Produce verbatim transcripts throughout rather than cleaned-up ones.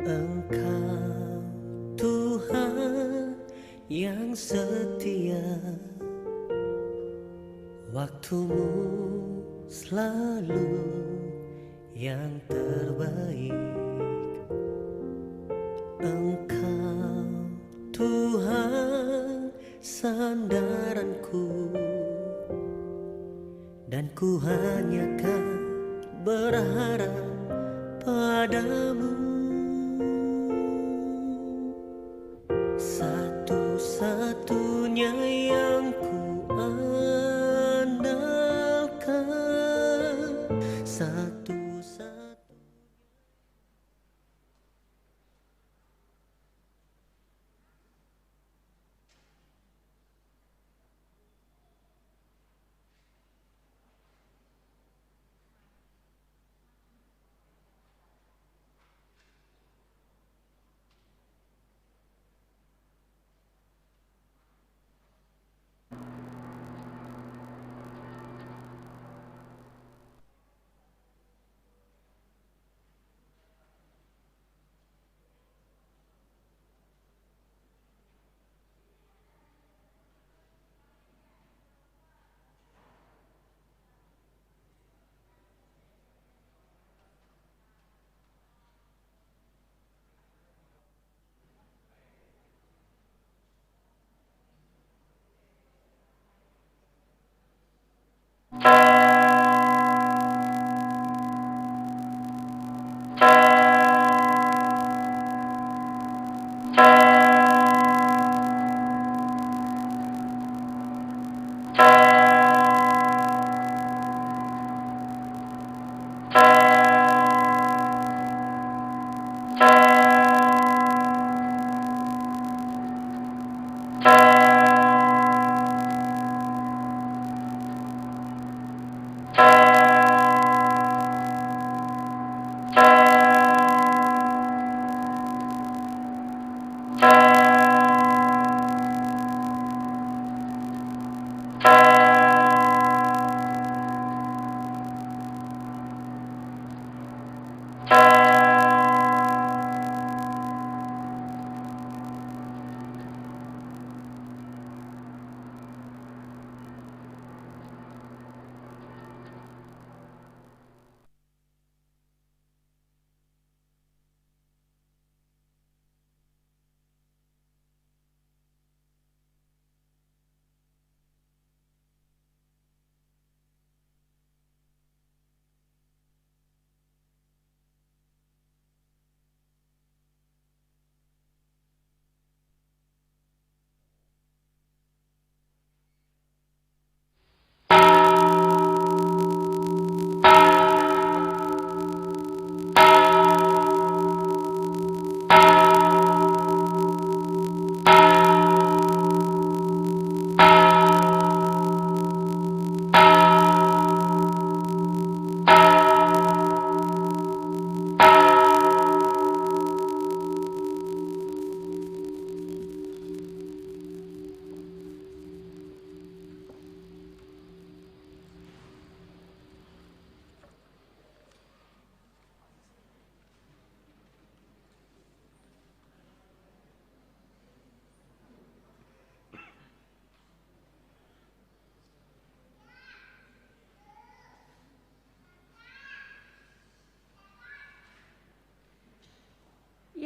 Engkau Tuhan yang setia, waktumu selalu yang terbaik. Engkau Tuhan sandaranku, dan ku hanya akan berharap padamu. Satu-satunya yang ku andalkan, satu-satunya.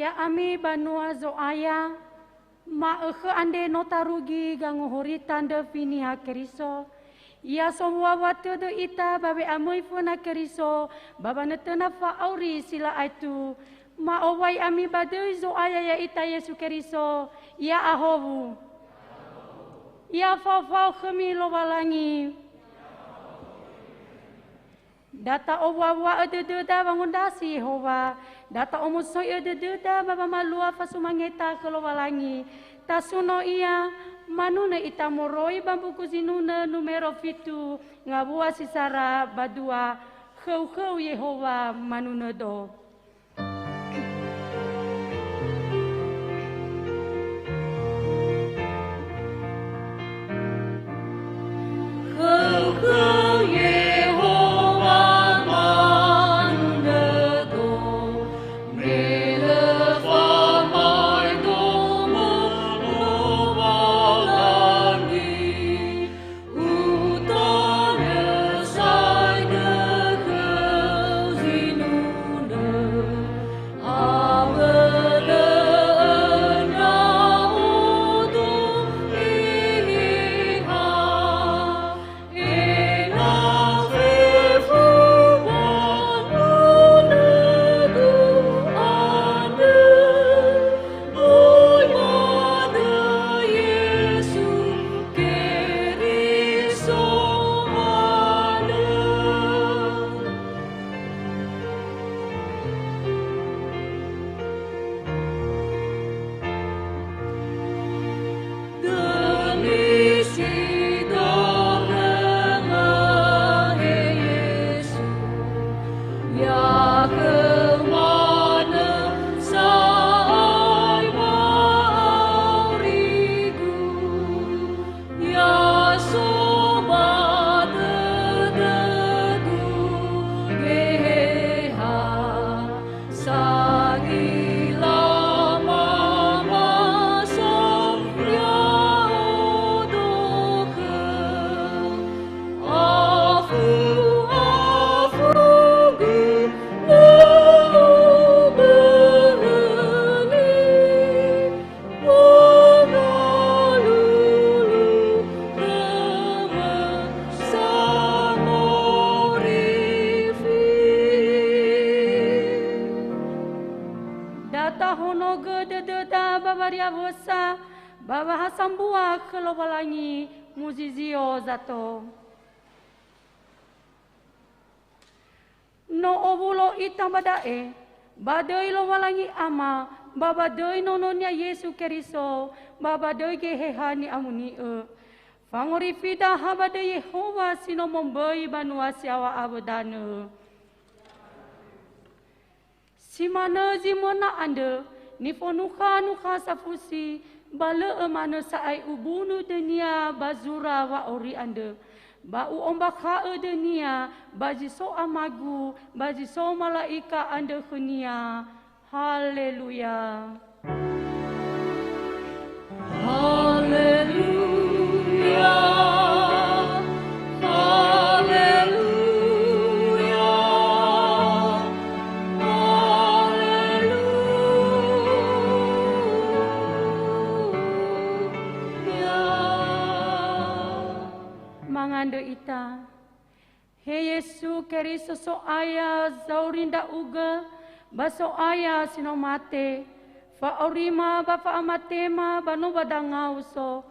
Ya'ami banua Zo'aya, ma'ökhö andre no tarugi gangohorita ndröfi Niha Keriso. Ya sowua wa tödö ita ba we'amöi föna Keriso, ba wanötöna fa'auri si la'aetu. Ma'owai ami ba döi Zo'aya ya'ita Yesu Keriso, ya'ahowu. Ya faofao khömi Lowalangi. Da ta'owuawua'ö dödöda wangondrasi Yehowa, da ta'omusoi'ö dödöda ba wamalua fasumangeta khö Lowalangi. Tasuno ia, manunö ita moroi ba Mbuku Zinunö numero fitu, ngawua si sara ba dua, Khöu-khöu Yehowa manunödo. Khöu-khöu Yehowa manunödo, me lö wariawösa, ba wa ha sambua khö Lowalangi muzizio zato. No owulo ita ba da'e, ba döi Lowalangi Ama, ba ba döi Nono-Nia Yesu Keriso, ba ba döi Geheha Ni'amoni'ö. Fangorifida ha ba döi Yehowa si no momböi banua si yaŵa awö danö. Si manö zi möna andrö, nifoniukha-nukha safusi, ba lö'ö manö sa'ae ubunö dönia ba zura wa'auri andrö. Ba u'ombakha'ö dönia ba zi so amagu, ba zi so mala'ika andrö khönia. Haleluya. Haleluya. Haleluya. Haleluya. Mangandrö ita. He Yesu Keriso So'aya, zauri ndra'ugö, ba So'aya si no mate, fa'aurima ba fa'amatema ba no ba dangau so.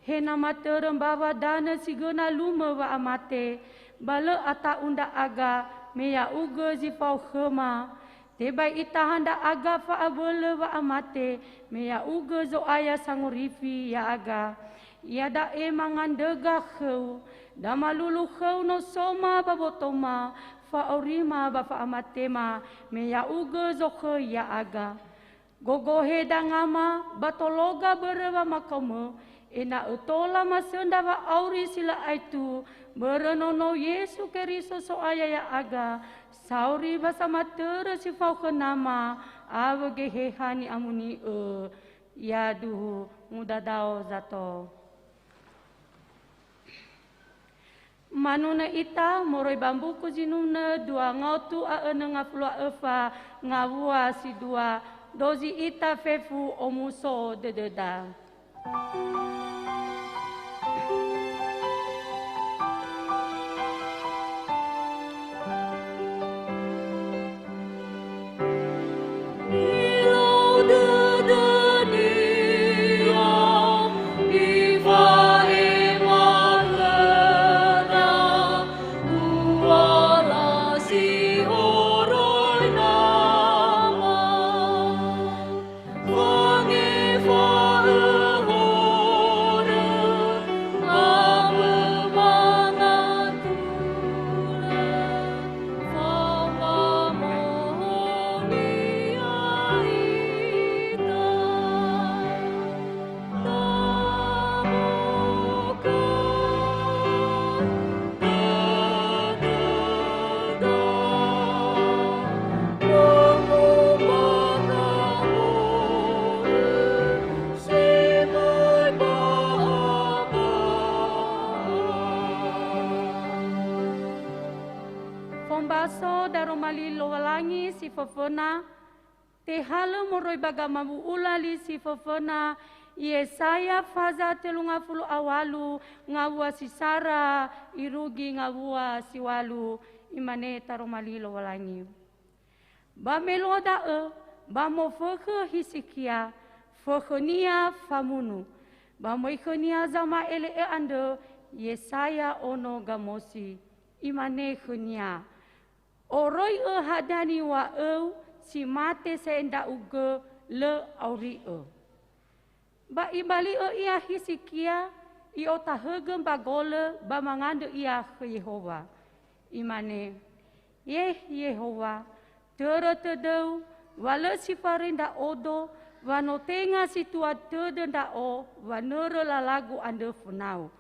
He namatörö mbawa danö si göna lumö wa'amate, ba lö ata'u ndra'aga, me ya'ugö zi fao khöma. Tebai itaha ndra'aga fa'abölö wa'amate, me ya'ugö Zo'aya sangorifi ya'aga. Iada'e mangandröga khöu, damalulu khöu nosoma ba botoma, fa'aurima ba fa'amatema, me ya'ugö zokhöi ya'aga. Gogohe dangama ba tologa börö wamakaomö, ena'ö tola masöndra wa'auri si lö aetu, börö Nono Yesu Keriso So'aya ya'aga, sauri ba samatörö si fao khö Nama awö Geheha Ni'amoni'ö. Yaduhu mudadao zato. Manunö ita moroi ba mbuku Zinunö dua ngaotu a önö ngafulu a öfa ngawua si dua, dozi ita fefu omuso dödöda. Ilau dödönia, ifa'ema khöda, uala si horoi Nama. Wangefa'ö horö, awö mangatulö. Fombaso daroma li Lowalangi si föföna, tehalö moroi ba gamawu'ula li si föföna, Yesaya faza tölu ngafulu a walu ngawua si sara irugi ngawua si walu, imane taroma li Lowalangi. Ba me luo da'ö, ba mofökhö Hizikia, fökhönia famunu. Ba möi khönia zama'ele'ö andrö, Yesaya ono Gamosi, imane khönia, "Oroi'ö hadia niŵa'öu si mate sa'ae ndra'ugö lö auri'ö." Ba ibali'ö ia Hizikia, i'otahögö mbagolö ba mangandrö ia khö Yehowa. Imane, "Yeh Yehowa, törö tödöu, wa lö si faröi ndra'odo, wa no tenga si tua tödö ndra'o wanörö lalagu andrö fönau,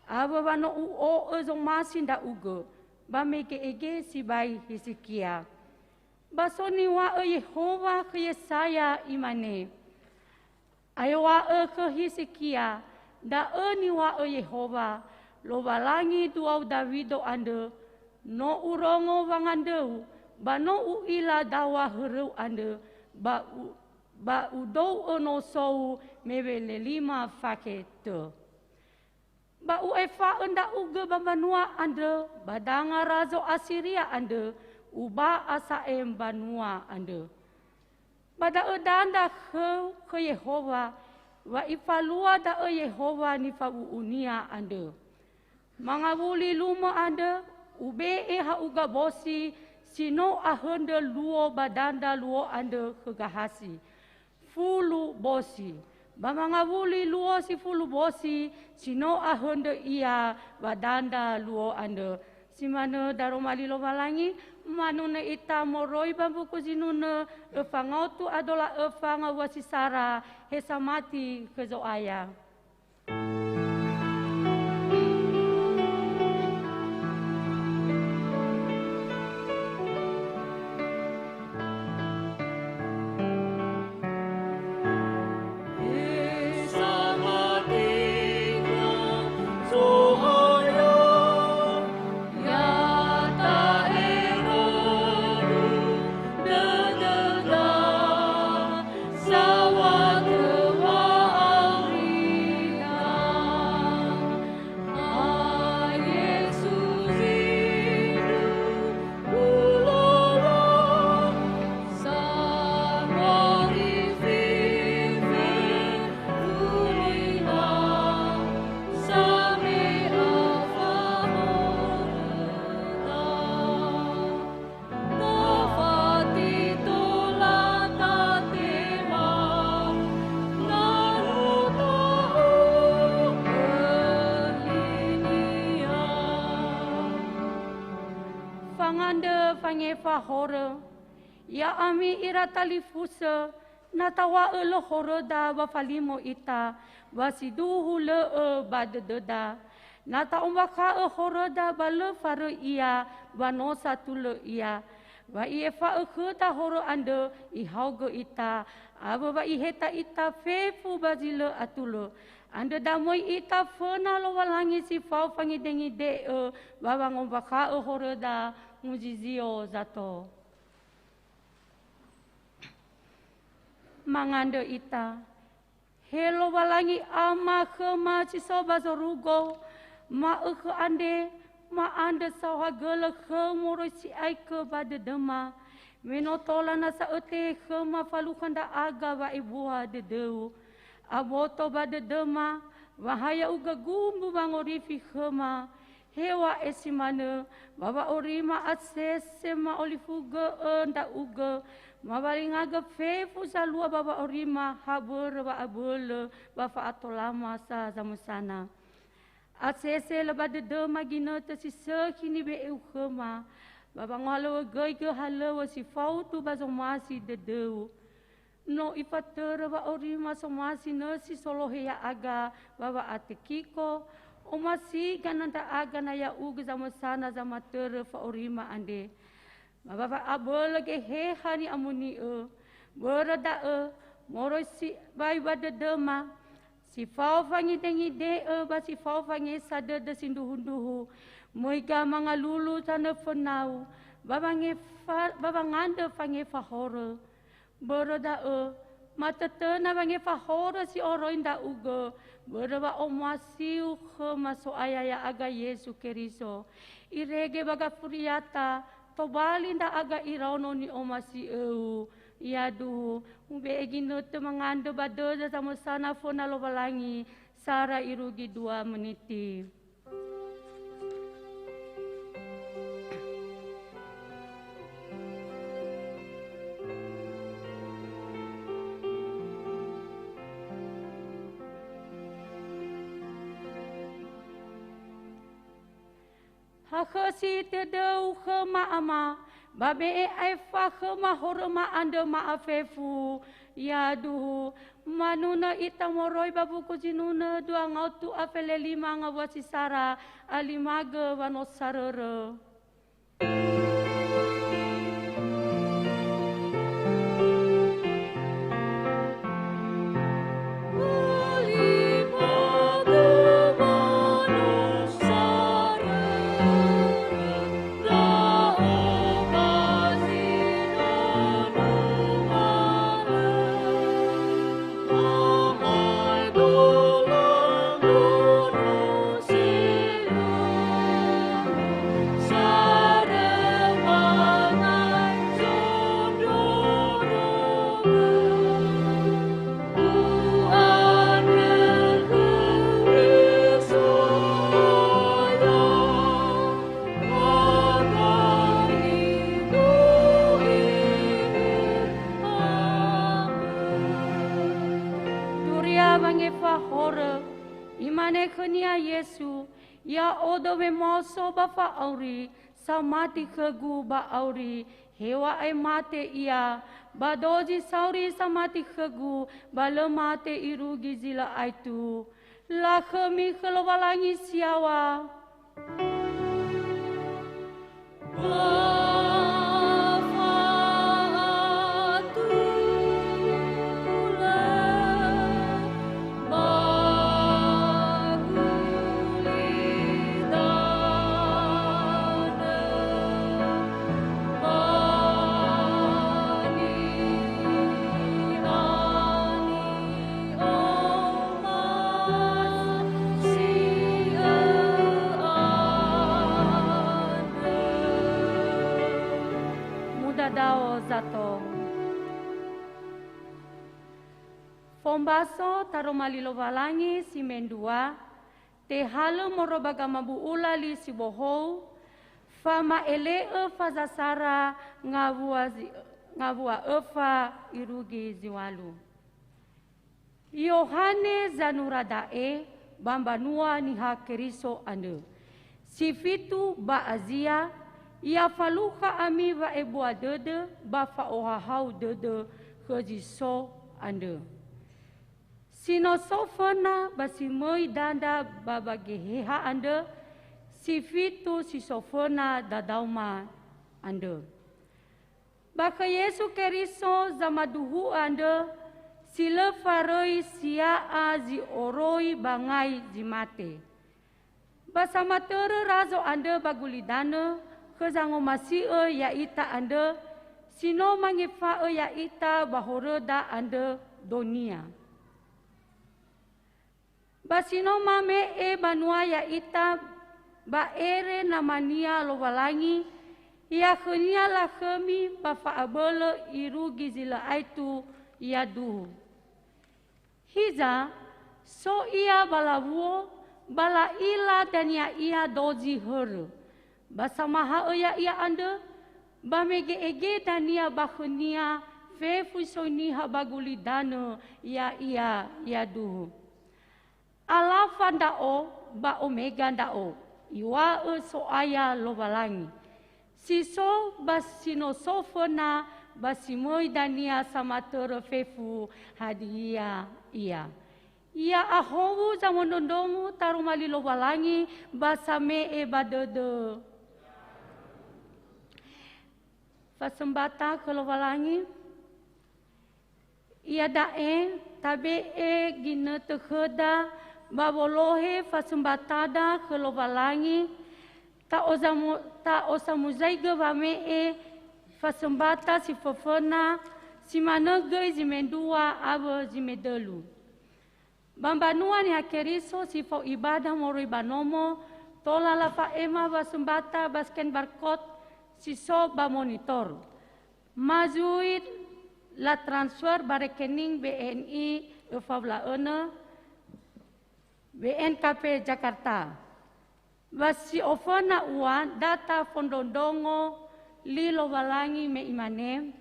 awö wa no u'o'ö zomasi ndra'ugö." Ba mege'ege sibai Hizikia. Ba so niŵa'ö Yehowa khö Yesaya, imane, "Aeŵa'ö khö Hizikia, 'Da'ö niŵa'ö Yehowa, Lowalangi duau Dawido andrö, no urongo wangandröu, ba no u'ila daŵa höröu andrö, ba u-, ba udou'ö nosou mewele lima fakhe tö. Ba u'efa'ö ndra'ugö ba mbanua andrö ba danga razo Asiria andrö, uba'a sa'ae mbanua andrö." Ba da'ö dandra khöu khö Yehowa, wa ifalua da'ö Yehowa nifawu'unia andrö. Mangawuli lumö andrö, ube'e ha'uga bosi si no ahöndrö luo ba dandra luo andrö khö Gahasi. Fulu bosi. Ba mangawuli luo si fulu bosi, si no ahöndrö ia ba dandra luo andrö. Si manö daroma li Lowalangi, manunö ita moroi ba mbuku zinunö, öfa ngaotu adola öfa ngawua si sara, he samati khö Zo'aya. Fangandrö fangefa horö, ya'ami ira talifusö, na taw̃a'ö lö horöda ba falimo ita, ba siduhu lö'ö ba dödöda. Na ta'ombakha'ö horöda ba lö faröi ia, ba no satulö ia. Wa i'efa'ö khöda horö andrö, ihaogö ita, awö wa iheta ita fefu ba zi lö atulö. Andrö da möi ita föna Lowalangi si fao fangidengide'ö ba wangombakha'ö horöda muzizio zato. Mangandrö ita. He Lowalangi Ama khöma si so ba zorugo, ma'ökhö andre, ma'andrö saohagölö khöu moroi si'aikö ba dödöma. Me no tola nasa ötehe khöma falukha ndra'aga wa'ebua dödöu. Aboto ba dödöma, wa ha ya'ugö gumbu wangorifi khöma, heŵa'ae si manö, ba wa'aurima asese ma'olifugö'ö ndra'ugö, mawaringagö fefu zalua ba wa'aurima ha börö wa'abölö ba fa'atolama sa zamösana. Asese lö ba dödöma ginötö si sökhi nibe'eu khöma, ba wangohalöŵögöigö halöŵö si faudu ba zomasi dödöu. No ifatörö wa'aurima somasi nösi solohe ya'aga ba wa'atekiko, omasiga na ndra'aga na ya'ugö zamösana zamatörö fa'aurima andre. Ba wa'abölö Geheha ni'amoni'ö. Börö da'ö, moroi sibai ba dödöma, si fao fangidengide'ö ba si fao fangesa dödö sindruhundruhu, möi ga mangalulu tanö fönau, ba wangefa-, ba wangandrö fangefa horö. Börö da'ö, matötöna wangefa horö si oroi ndra'ugö, börö wa'omasiu khöma So'aya ya'aga Yesu Keriso. Irege ba gafuriata, tobali ndra'aga iraono ni'omasi'öu. Yaduhu, ube'e ginötö mangandrö ba dödö zamösana föna Lowalangi, sara irugi dua meniti. Hakhösi dödöu khöma Ama, ba be'e aefa khöma horöma andrö ma'afefu. Yaduhu, manunö ita moroi ba mbuku zinunö dua ngaotu a fele lima ngawua si sara, a lima gö wa no sarörö. wangefa horö. Imane khönia Yesu, "Ya'odo wemaoso ba fa'auri, samati khögu ba auri, heŵa'ae mate ia, ba dozi sauri samati khögu, ba lö mate irugi zi lö aetu." Lakhömi khö Lowalangi si yaŵa. Ba fa'atulö ba gulidanö, ba ni'ani Mudadao zato. Fombaso taroma li Lowalangi si mendrua, tehalö moroi ba gamabu'ula li si bohou, fama'ele'ö fazasara ngawua zi-, ngawua öfa irugi zi ŵalu. Yohane zanura da'e ba mbanua Niha Keriso andrö, si fitu ba Azia, ya falukha ami wa'ebua dödö ba fa'ohahau dödö khö zi so andrö. Si no so föna ba si möi dandra ba, ba Geheha andrö, si fitu si so föna dadaoma andrö. Ba khö Yesu Keriso zamaduhu'ö andrö, si lö faröi sia'a zi oroi ba ngai zi mate. Ba samatörö Razo andrö ba gulidanö khö zangomasi'ö ya'ita andrö, si no mangefa'ö ya'ita ba horöda andrö donia. Ba si no mame'e banua ya'ita ba ere Namania Lowalangi, ya khönia lakhömi ba fa'abölö irugi zi lö aetu yaduhu. Hiza, so ia ba lawuo, ba la'ila dania ia dozi hörö. Ba samaha'ö ya'ia andrö, ba mege'ege dania ba khönia fefu soi niha ba gulidanö ya'ia yaduhu. Alafa ndra'o ba Omega ndra'o, iŵa'ö So'aya Lowalangi. Si so ba si no so föna ba si möi dania samatörö fefu hadia ia. Ia ahowu zamondrondrongo taroma li Lowalangi ba same'e ba dödö. Fasömbata khö Lowalangi. Iada'e, tabe'e ginötö khöda ba wolohe fasömbatada khö Lowalangi, ta'ozamu-, ta'osamuzaigö wame'e fasömbata si föföna, si manö göi zi mendrua awö zi medölu. Ba mbanua Niha Keriso si fao ibada moroi ba nomo, tola lafa'ema wasömbata ba scan barcode si so ba monitor. Ma zui latransfer ba rekening B N I öfa wula önö, B N K P Jakarta. Ba si oföna ua data fondrondrongo li Lowalangi me imane,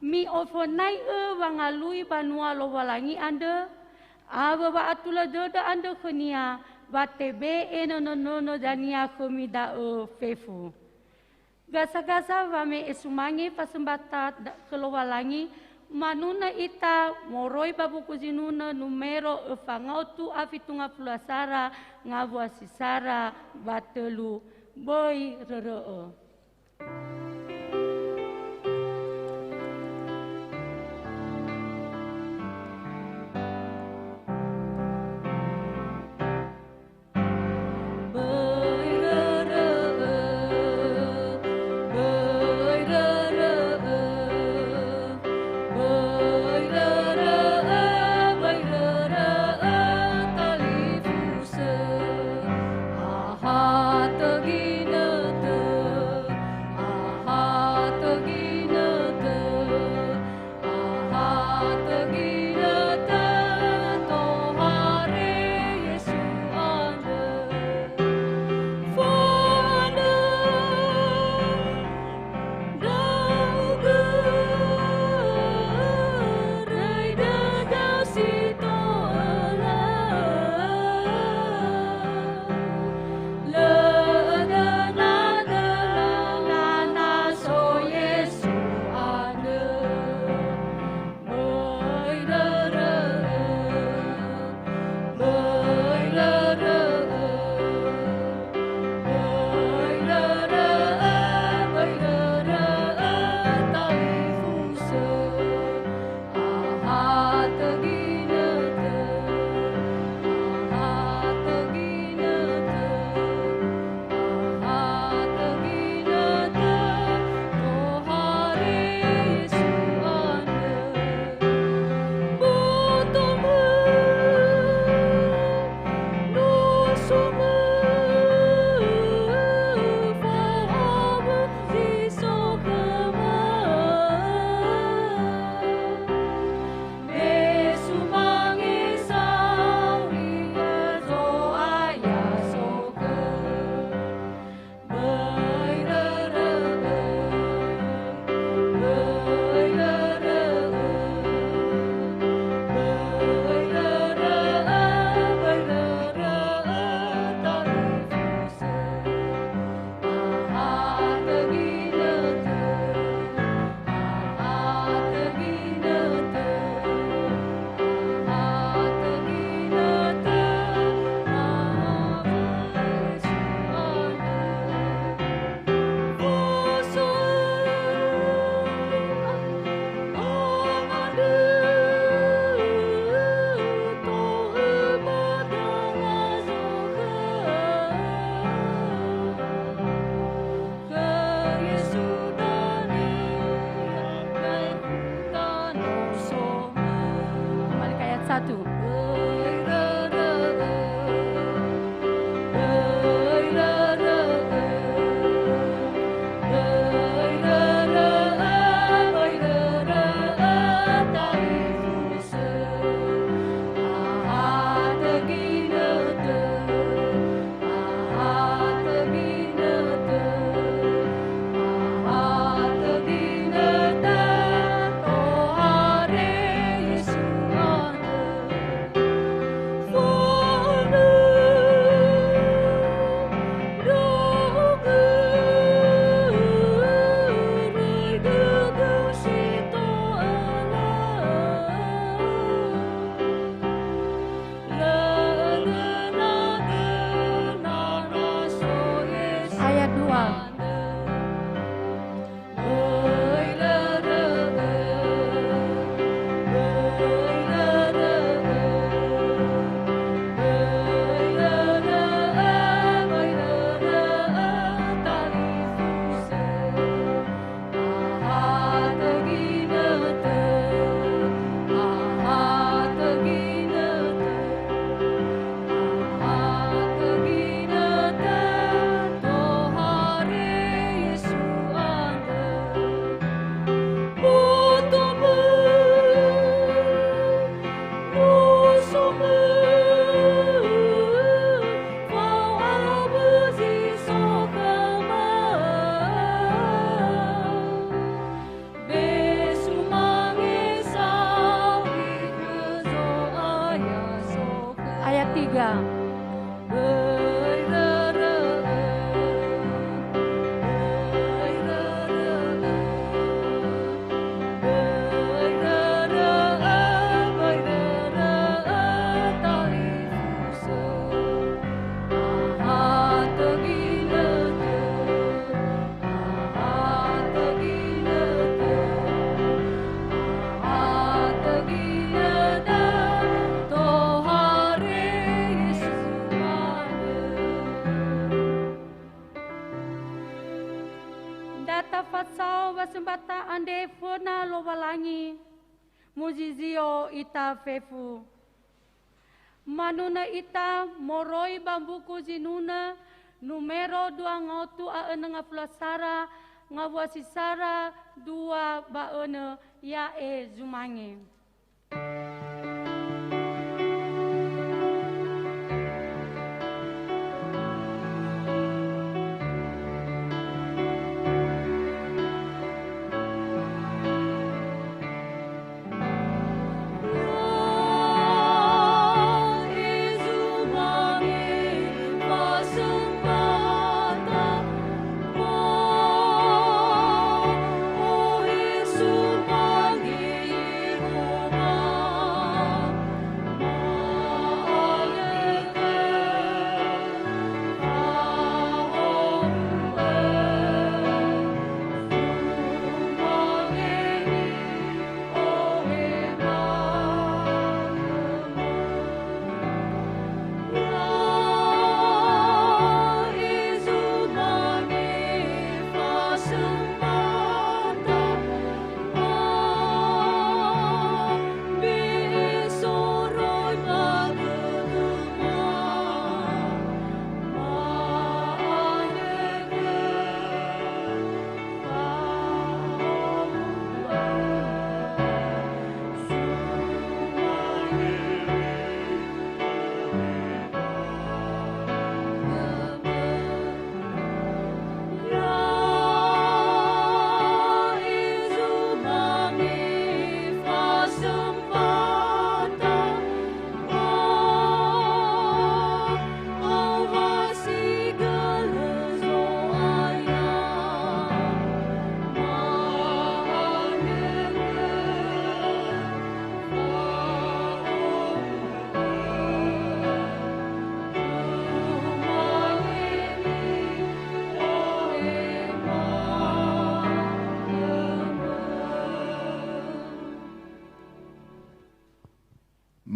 "Mi'ofönai'ö wangalui banua Lowalangi andrö, awö wa'atulö dödö andrö khönia, wa tebe'e nönö-nönö dania khömi da'ö fefu." Gasa-gasa wame'e sumange fasömbata da-, khö Lowalangi, manunö ita moroi ba buku zinunö numero öfa ngaotu a fitu ngafulu a sara ngawua si sara ba tölu, böi rörö'ö. Böi rörö'ö, böi rörö'ö, böi rörö'ö, böi rörö'ö talifusö, ahatö ginötö. Satu. Ayat dua. Ayat tiga. Ndra tafasao wasembata andre föna Lowalangi, muzizio ita fefu. Manunö ita moroi ba mbuku zinunö numero dua ngaotu a önö ngafulu a sara ngawua si sara dua ba önö, ya'e zumange.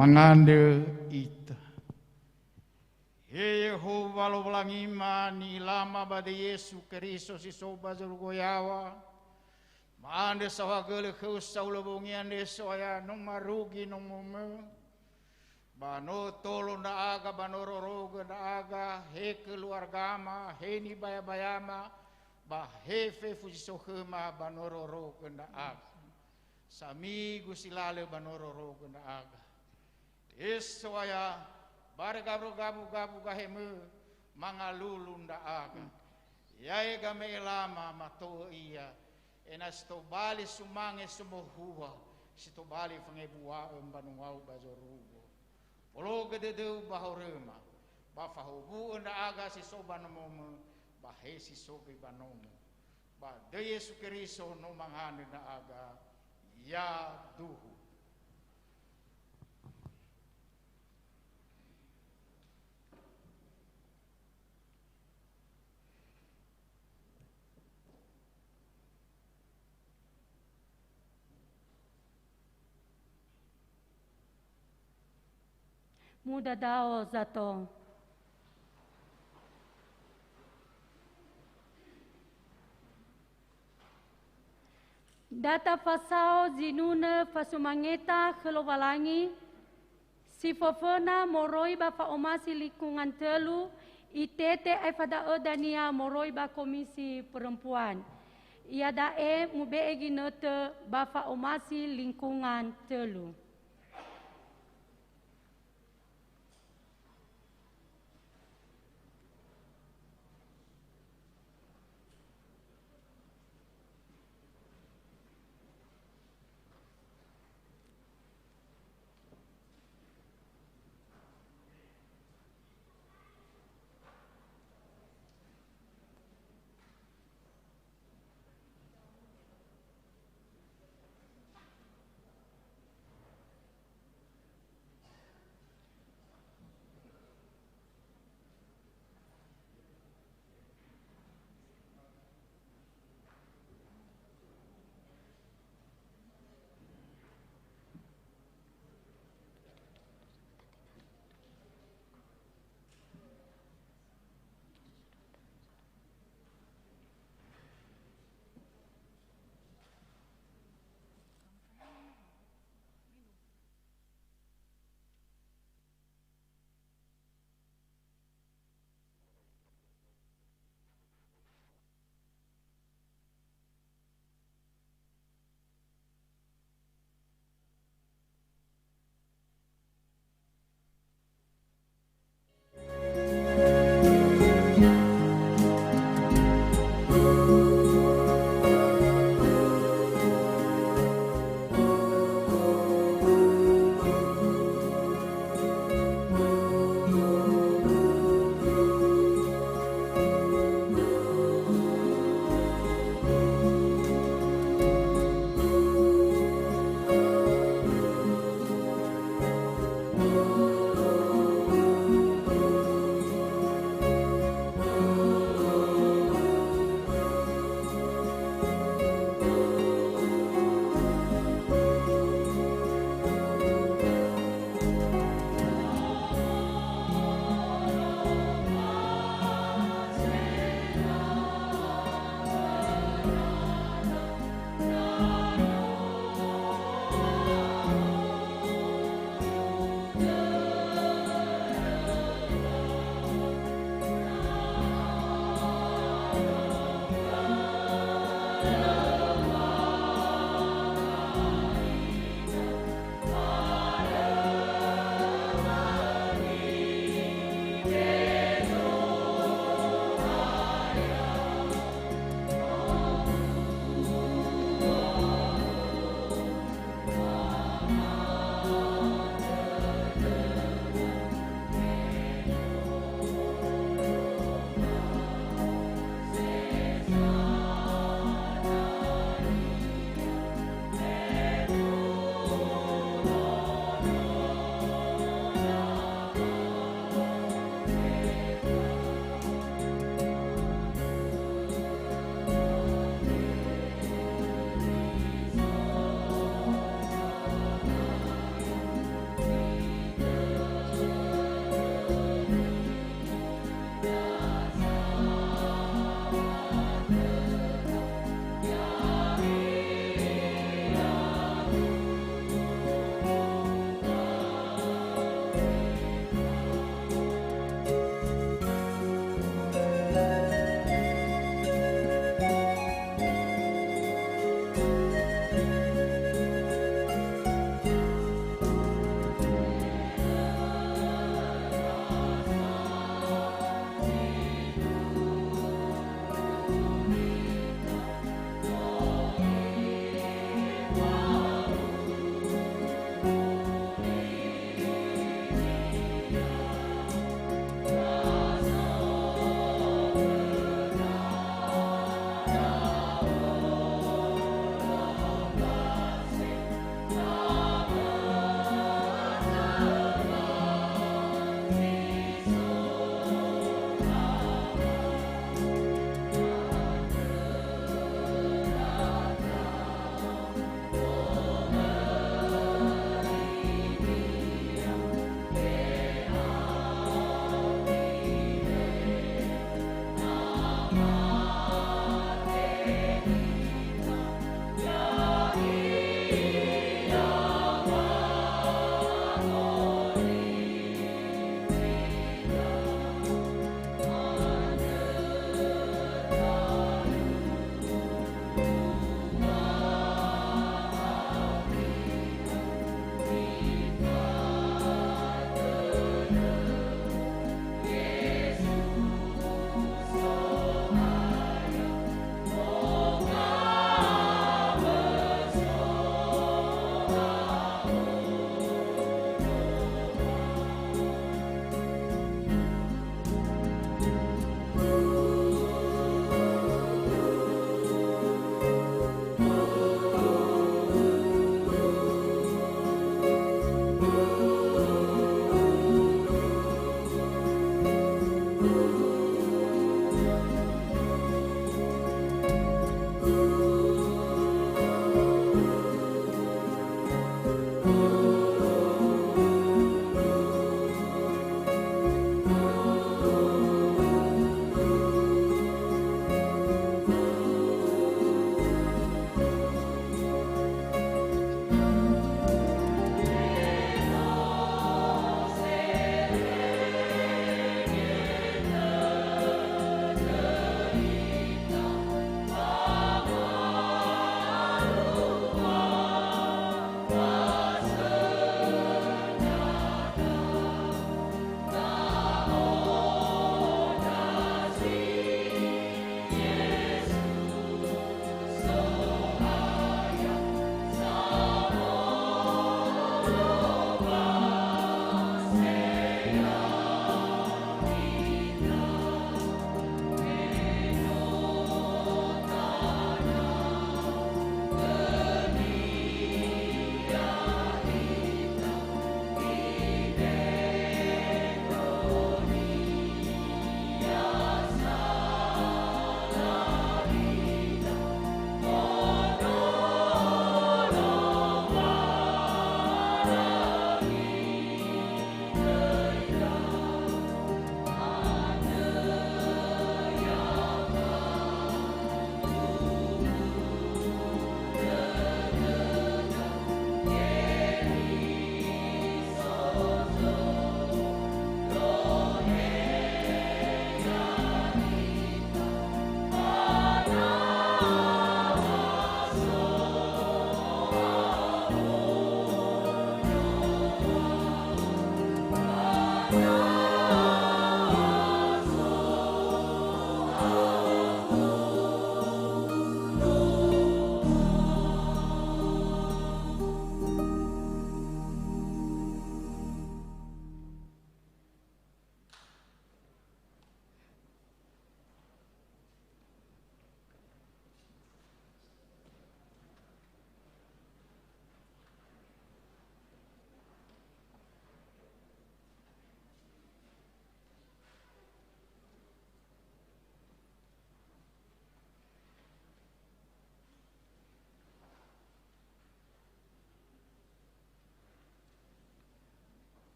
Mangandrö ita. He Yehowa Lowalangima, ni'ilama ba döi Yesu Keriso si so ba zorugo yaŵa, ma'andrö saohagölö khöu saulö wongi andre, So'aya, no marugi nongomö. Ba no tolo ndra'aga, ba no rorogö ndra'aga, he keluargama, he nibayabayama, ba he fefu zi so khöma ba no rorogö ndra'aga. Samigu si lalö ba no rorogö ndra'aga. He So'aya, barö gabu-gabu gahemö mangalulu ndra'aga. Ya'e game'elama mato'ö ia, ena'ö si tobali sumange somohua, si tobali fangebua'ö mbanuau ba zorugo. Bologö dödöu ba horöma, ba fahuwu'ö ndra'aga si so ba nomomö, ba he si so göi ba nomo. Ba döi Yesu Keriso no manganö ndra'aga, yaduhu. Mudadao zato. Da tafasao zinunö fasumangeta khö Lowalangi, si föföna moroi ba fa'omasi lingkungan tölu, itete aefa da'ö dania moroi ba Komisi Perempuan. Iada'e mube'e ginötö ba fa'omasi lingkungan tölu.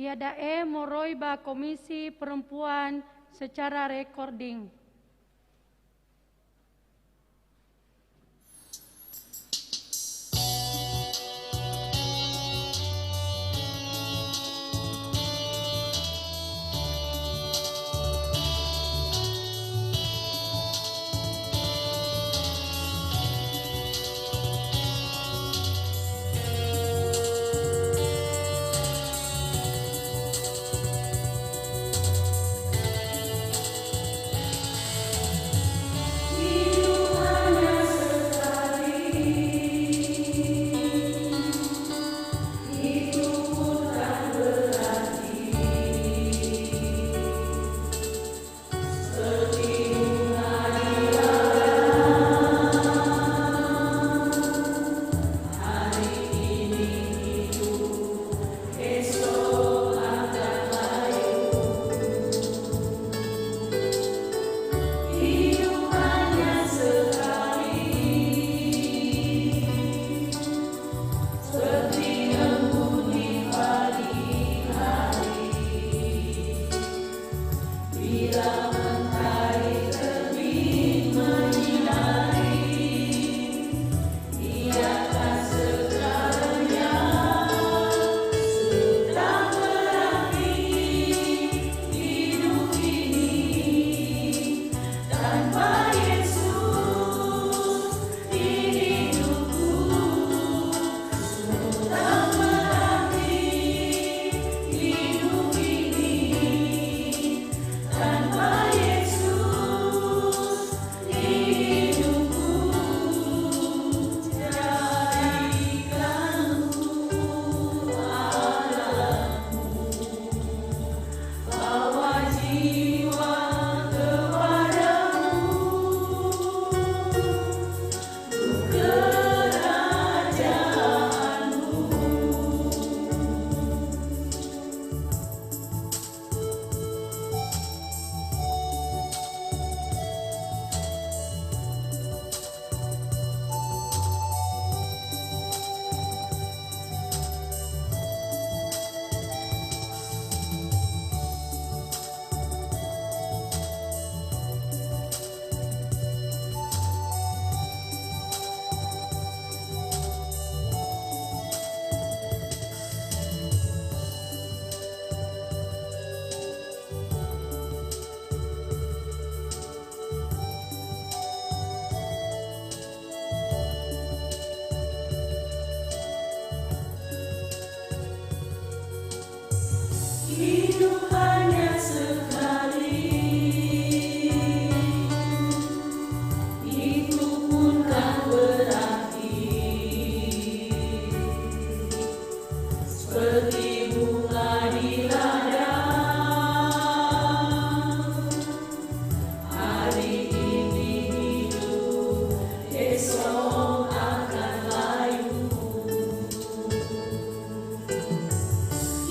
Iada'e moroi ba Komisi Perempuan secara recording. Hidup hanya sekali, itu pun kan berarti seperti bunga di ladang. Hari ini hidup, esok akan layu.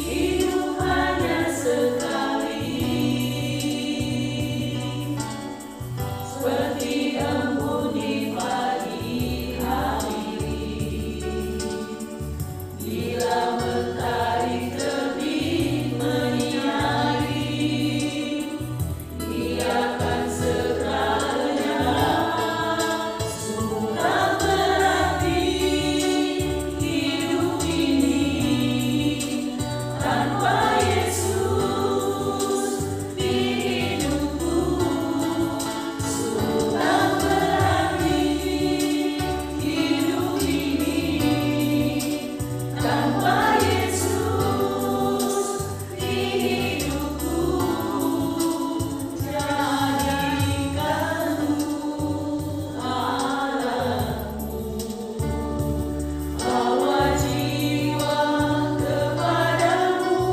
Hidup hanya sekali, seperti embun di pagi hari. Bila mentari terbit menyinari, ia akan segera lenyap. Sungguh tak berarti hidup ini tanpa Yesus di hidupku. Sungguh tak berarti hidup ini tanpa Yesus di hidupku. Jadikanlah Allahku hawa jiwa kepadamu.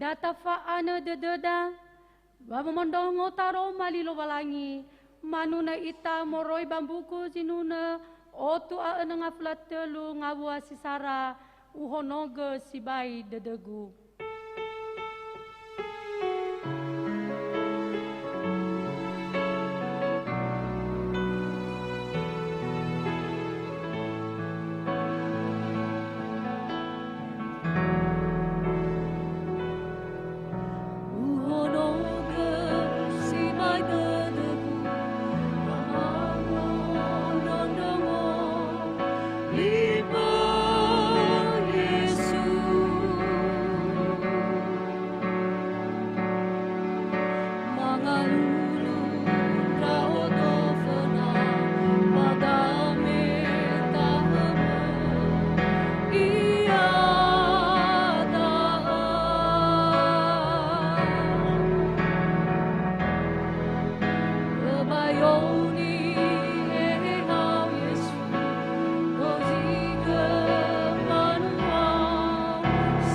Tafa'anö dödöda, ba wamondrongo taroma li Lowalangi, manunö ita moroi ba mbuku zinunö otu a önö ngafula tölu ngawua si sara, uhonogö sibai dödögu. Uhonogö sibai dödögu, ba ma'ondrondrongo li Yesu. Mangalulu ndra'odo föna, ba gameta hömö iada'a. Öbaoni Eheha Yesu, dozigö mbanua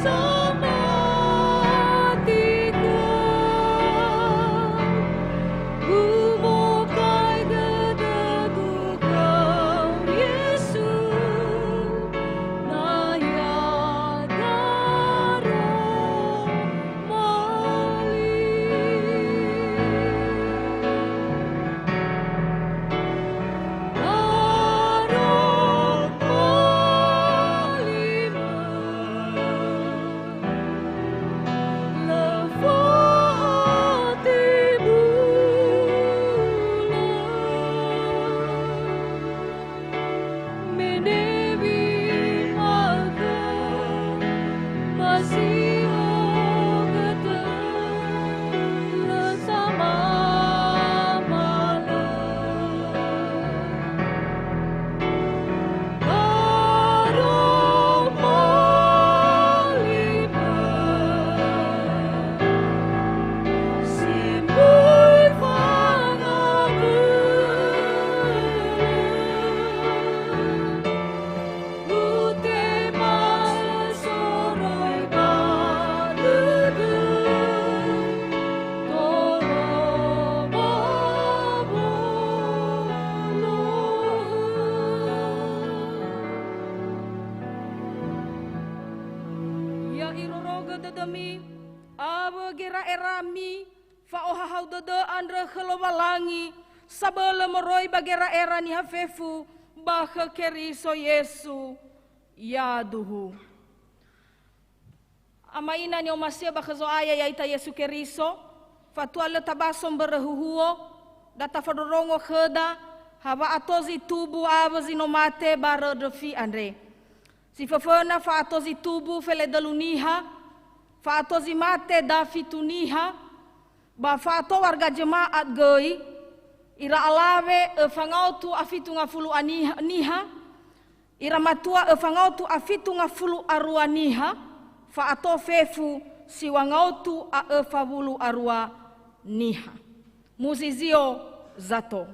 samati khöu. Umokai dödögu khöu Yesu, na ya'ia daroma li. Ya irorogö dödömi, awö gera'erami, fa'ohahau dödö andrö khö Lowalangi, sabölö moroi ba gera'era niha fefu ba khö Keriso Yesu. Yaduhu. Ama ina ni'omasi'ö ba khö Zo'aya ya'ita Yesu Keriso, fatua lö tabaso mbörö huhuo, da tafondrondrongo khöda, ha wa'ato zi tubu awö zi no mate barö ndröfi andre. Si föföna fa'ato zi tubu feledölu niha, fa'ato zi mate dafitu niha, ba fa'ato warga jemaat göi, ira alawe öfa ngaotu a fitu ngafulu a niha, niha, ira matua öfa ngaotu a fitu ngafulu a rua niha, fa'ato fefu siŵa ngaotu a öfa wulu a rua niha. Muzizio zato.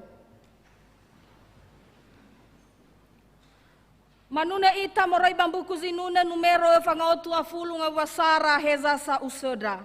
Manunö ita moroi ba mbuku zinunö numero öfa ngaotu a fulu ngawua sara, heza sa usöndra.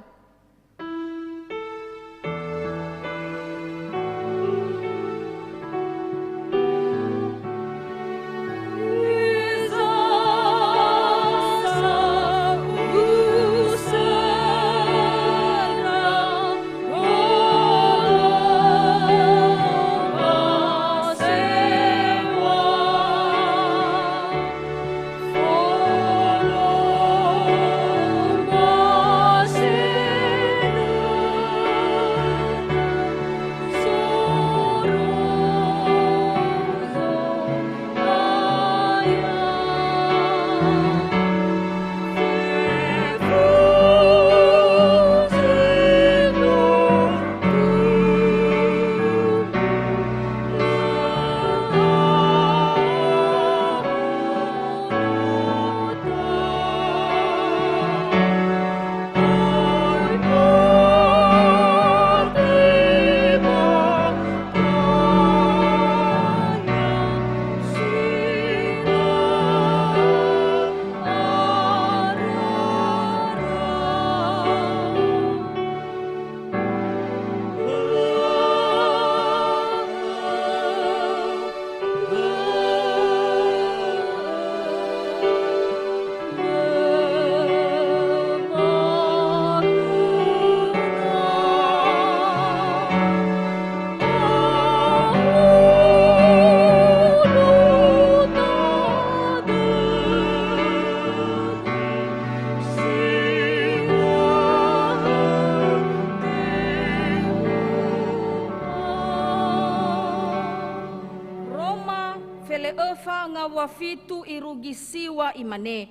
fitu irugi siwa imane,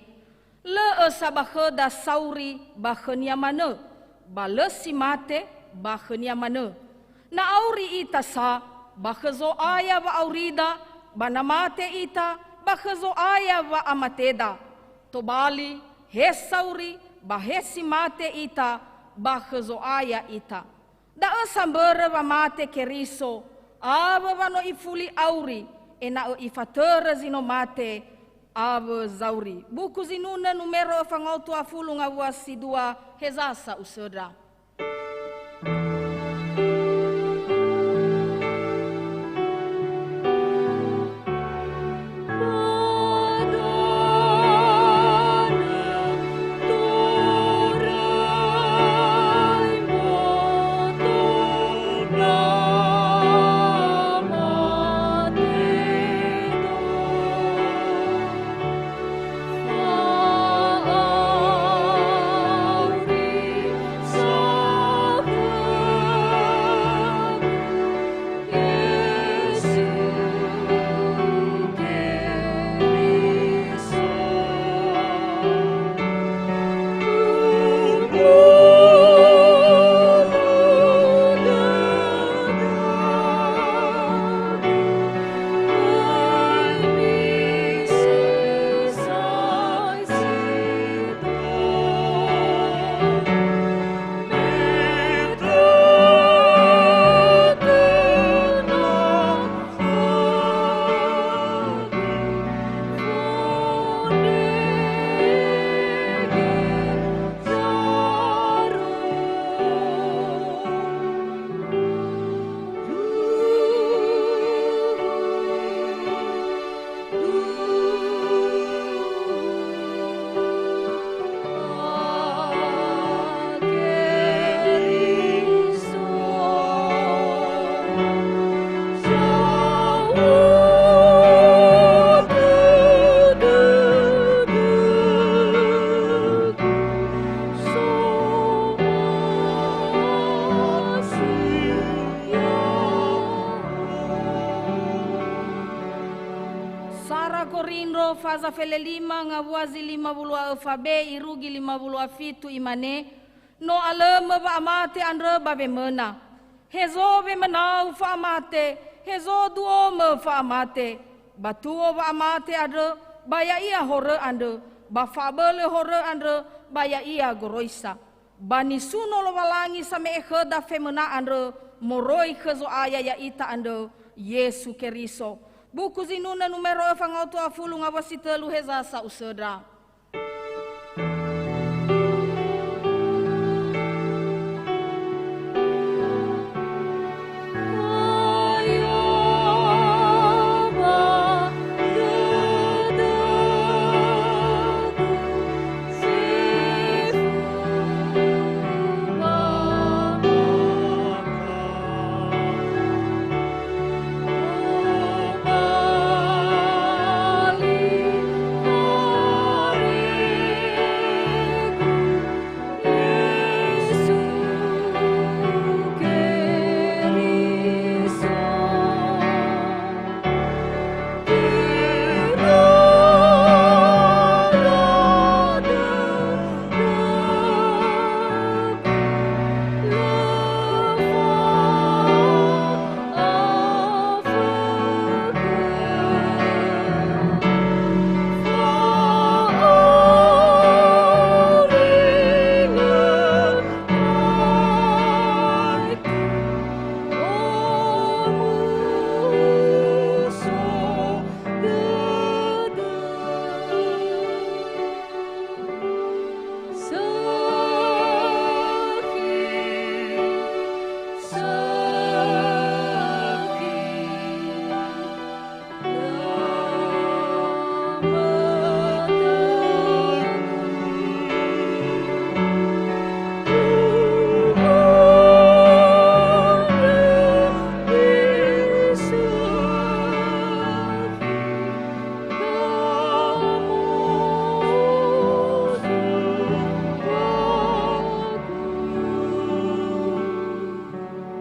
"Lö'ö sa ba khöda sauri ba khönia manö, ba lö si mate ba khönia manö. Na auri ita sa, ba khö Zo'aya wa'aurida, ba na mate ita, ba khö Zo'aya wa'amateda. Tobali, he sauri, ba he si mate ita, ba khö Zo'aya ita." Da'ö sambörö wa mate Keriso, awö wa no ifuli auri, ena'ö ifatörö zi no mate awö zauri. Buku Zinunö numero öfa ngaotu afulu ngawua si dua, heza sa usöndra. Sara Korindro faza felelima ngawua zi lima wulu a öfa be irugi lima wulu a fitu imane, "No alömö wa'amate andrö ba wemöna. Hezo wemönau fa'amate, hezo duomö fa'amate. Ba tuo wa'amate andrö, ba ya'ia horö andrö, ba fa'abölö horö andrö, ba ya'ia goroisa. Ba nisuno Lowalangi same'e khöda femöna andrö moroi khö Zo'aya ya'ita andrö, Yesu Keriso." Buku Zinunö numero öfa ngaotu afulu ngawua si tölu, heza sa usöndra.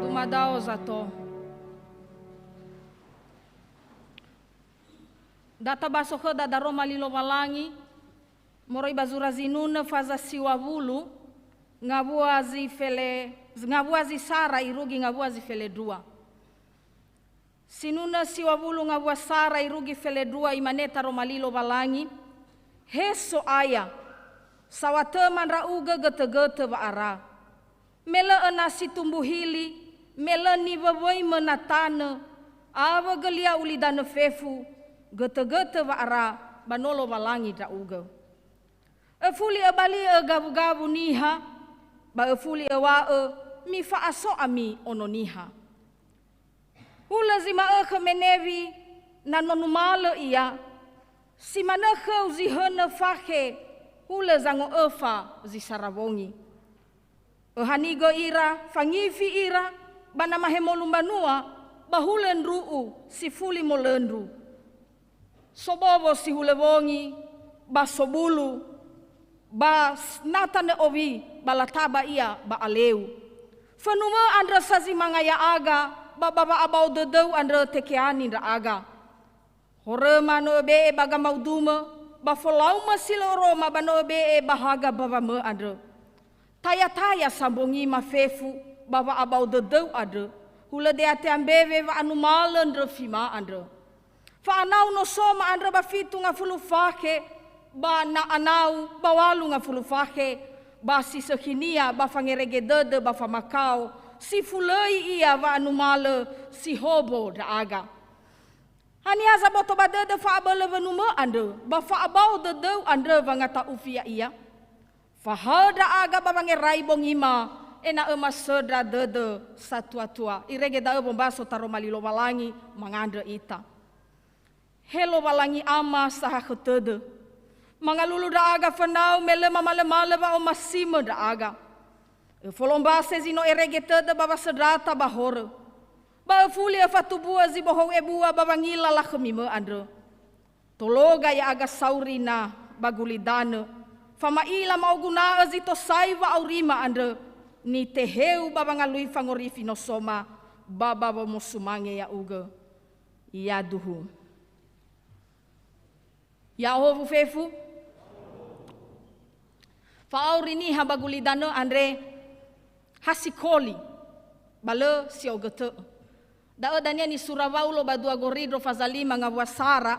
Dumadao zato. Da tabaso khöda daroma li Lowalangi, moroi ba zura zinunö faza siwawulu, ngawua zi fele-, ngawua zi sara irugi ngawua zi felendrua. Sinunö siwawulu ngawua sara irugi felendrua, imane taroma li Lowalangi, "He So'aya, saŵatö ma ndra'ugö götögötö wa'ara. Me lö öna si tumbu hili, me lö niwöwöimö na tanö, awö gölia ulidanö fefu, götögötö wa'ara, ba no Lowalangi ndra'ugö. Öfuli öbali'ö gawugawu niha, ba öfuli öŵa'ö, 'Mifa'aso ami ono niha.' Hulö zi ma'ökhö menewi, na no numalö ia, si manö khöu zi hönö fakhe, hulö zango'öfa zi sara wongi. Öhanigö ira, fangifi ira, ba na mahemolu mbanua, ba hulö ndru'u si fuli molöndru. Sobowo si hulö wongi, ba sobulu, ba s-, na tanö owi, ba lataba ia ba aleu. Fönumö andrö sa zi manga ya'aga, ba ba wa'abao dödöu andrö tekeani ndra'aga. Horöma no öbe'e ba gamaudumö, ba folaumö si lö oroma ba no öbe'e ba haga mbawamö andrö. Tayataya sa mbongima fefu ba wa'abao dödöu andrö, hulö deate ambewe wa'anumalö ndröfima andrö. Fa'anau nosoma andrö ba fitu ngafulu fakhe, ba na anau ba walu ngafulu fakhe, ba si sökhinia ba fangerege dödö ba famakao, si fulöi ia wa'anumalö si hobo ndra'aga. Haniha zaboto ba dödö fa'abölö wönumö andrö, ba fa'abao dödöu andrö wangata'ufi ya'ia? Fahaö ndra'aga ba wangerai bongima, ena'ö masöndra dödö satua-tua." Irege da'ö wombaso taroma li Lowalangi, mangandrö ita. He Lowalangi Ama sahakhö tödö, mangalulu ndra'aga fönau me lö mamalömalö wa'omasimö ndra'aga. Öfolombase zi no erege tödö ba wasöndrata ba horö. Ba öfuli öfatumbu'ö zi bohou ebua ba wangila lakhömimö andrö. Tologa ya'aga sauri na ba gulidanö, fama'ila ma'oguna'ö zi tosai wa'aurima andrö, niteheu ba wangalui fangorifi nosoma, ba ba womosumange ya'ugö. Yaduhu. Ya'ohowu fefu. Fa'auri niha ba gulidanö andre ha sikoli, ba lö si'ogötö'ö. Da'ö dania nisura Waulo ba dua Gorindro faza lima ngawua sara,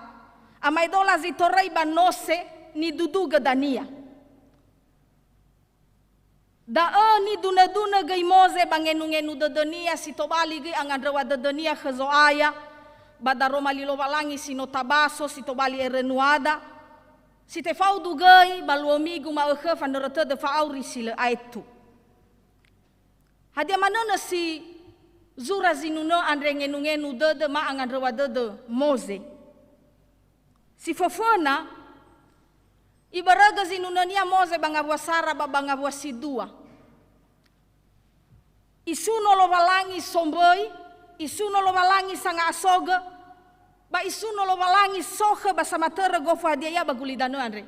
amaedola zi toröi ba nose nidudugö dania. Da'ö nidunödunö göi Moze ba ngenungenu dödönia si tobali göi angandröwa dödönia khö Zo'aya, ba daroma li Lowalangi si no tabaso si tobali erönuada, si tefaudu göi ba luo migu ma'ökhö fanörö tödö fa'auri si lö aetu. Hadia manönö si zura zinunö andre ngenungenu dödö ma angandröwa dödö Moze? Si föföna, ibörögö zinunönia Moze ba ngawua sara ba ba ngawua si dua. Isuno Lowalangi somböi, isuno Lowalangi sanga'asogö, ba isuno Lowalangi sokhö ba samatörö gofu hadia ia ba gulidanö andre.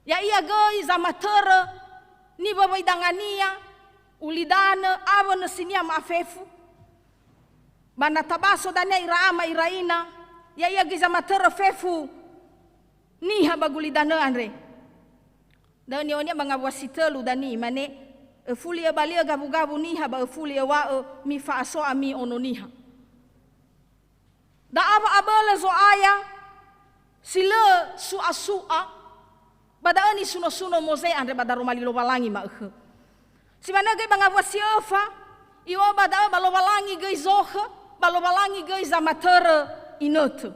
Ya'ia göi zamatörö niwöwöi dangania, ulidanö, awö nösinia ma'afefu. Ba na tabaso dania ira ama ira ina, ya'ia göi zamatörö fefu niha ba gulidanö andre. Da'ö ni'onia ba ngawua si tölu dania, imane, "Öfuli öbali'ö gawugawu niha ba öfuli öŵa'ö, 'Mifa'aso ami ono niha.'" Da'a wa'abölö Zo'aya si lö su'asu'a, ba da'ö nisunosuno Moze andre ba daroma li Lowalangi ma'ökhö. Si manö göi ba ngawua si öfa, i'o'ö ba da'ö ba Lowalangi göi zokhö, ba Lowalangi göi zamatörö inötö.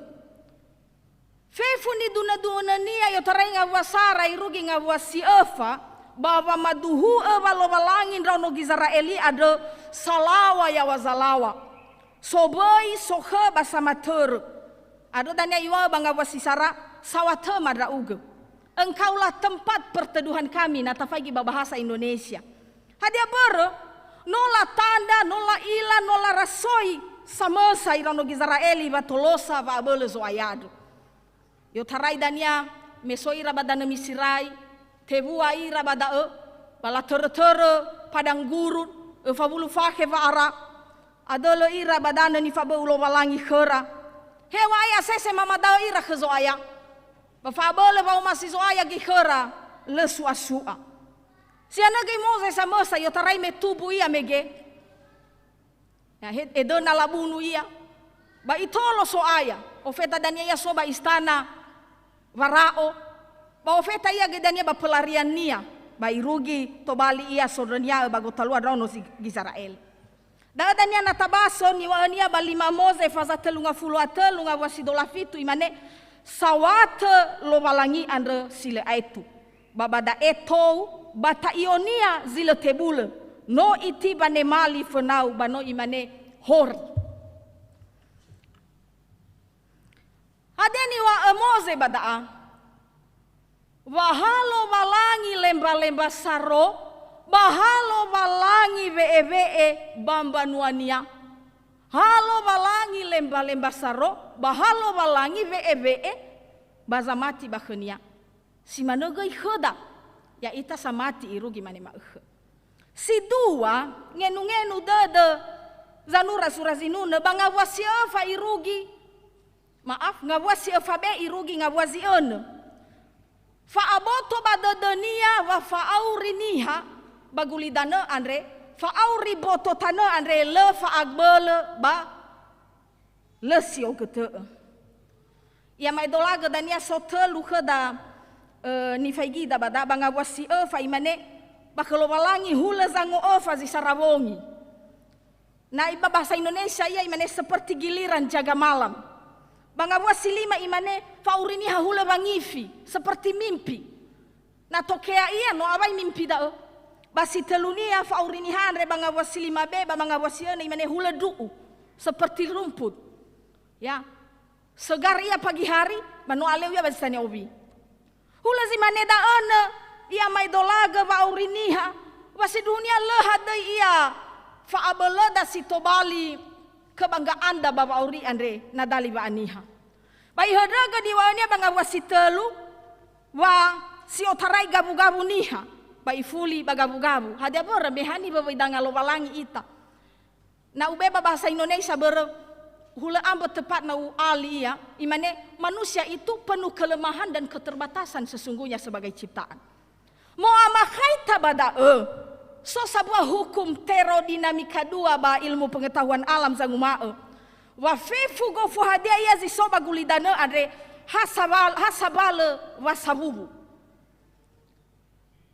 Fefu nidunödunönia i'otarai ngawua sara irugi ngawua si öfa, ba wamaduhu'ö wa Lowalangi ndraono Gizera'eli andrö salaŵa yaŵa zalaŵa. Somböi, sokhö ba samatörö. Andrö dania iŵa'ö ba ngawua si sara, "Saŵatö ma ndra'ugö. Engkaulah tempat perteduhan kami," na tafaigi ba bahasa Indonesia. Hadia börö? No latanda, no la'ila, no larasoi samösa ira ono Gizera'eli wa tolosa wa'abölö Zo'aya andrö. I'otarai dania me so ira ba danö Misirai, tewua ira ba da'ö, ba latörötörö padang gurun, öfa wulu fakhe wa'ara, adölö ira ba danö nifabö'ö Lowalangi khöra. Heŵa'ae asese mamadaö ira khö Zo'aya. Ba fa'abölö wa'omasi Zo'aya göi khöra, lö su'asu'a. Sianö göi Moze samösa i'otarai me tumbu ia mege. Ya, he-, edöna labunu ia. Ba itolo So'aya, ofeta dania ia so ba istana Wara'o. Ba ofeta ia göi dania ba pelariannia, ba irugi tobali ia sondrönia'ö ba gotalua ndraono zi-, Gizera'eli. Da'ö dania na tabaso niŵa'önia ba Lima Moze faza tölu ngafulu a tölu ngawua si dola fitu, imane, "Saŵatö Lowalangi andrö si lö aetu. Ba ba da'e tou, ba ta'ionia zi lö tebulö, no itiba nemali fönau ba no imane, 'Hori.'" Hadia niŵa'ö Moze ba da'a? Wa ha Lowalangi lembalemba saro, ba ha Lowalangi we'ewe'e ba mbanuania. Ha Lowalangi lembalemba saro, ba ha Lowalangi we'ewe'e ba zamati ba khönia. Si manö göi khöda, ya'ita samati irugi mane ma'ökhö. Si dua, ngenu-ngenu dödö zanura sura zinunö ba ngawua si öfa irugi, ma'af, ngawua si öfa be irugi ngawua zi önö. Fa'aboto ba dödönia wa fa'auri niha ba gulidanö andre, fa'auri boto tanö andre lö fa'abölö ba lö si ogötö'ö. I'ama'edolagö dania so tölu khöda, ö, nifaigida ba da, ba ngawua si öfa imane, ba khö Lowalangi hulö zango'öfa zi sara wongi. Na iba bahasa Indonesia ia imane seperti giliran jaga malam. Ba ngawua si lima imane fa'auri niha hulö wangifi, seperti mimpi. Na tokea ia no awai mimpi da'ö. Ba si tölunia fa'auri niha andre ba ngawua si lima be, ba ba ngawua si önö imane hulö du'u, seperti rumput. Ya. Segar ia pagi hari, ba no aleu ia ba zi tania owi. Hulö zi mane da'ö nö i'ama'edolagö wa'auri niha, wa sindruhunia lö hadöi ia fa'abölöda si tobali kebanggaanda ba wa'auri andre na dali wa'aniha. Ba ihöndrögö niŵa'önia ba ngawua si tölu, wa si otarai gawugawu niha, ba ifuli ba gawugawu. Hadia börö me ha niŵöwöi danga Lowalangi ita? Na ube ba bahasa Indonesia börö, hulö ambö tepatna u'ali ia, imane, manusia itu penuh kelemahan dan keterbatasan sesungguhnya sebagai ciptaan. Mo'amakhaita ba da'ö, so sabua hukum termodinamika dua ba ilmu pengetahuan alam zanguma'ö, wa fefu gofu hadia ia zi so ba gulidanö andre ha sawal-, ha sabalö wa sawuwu.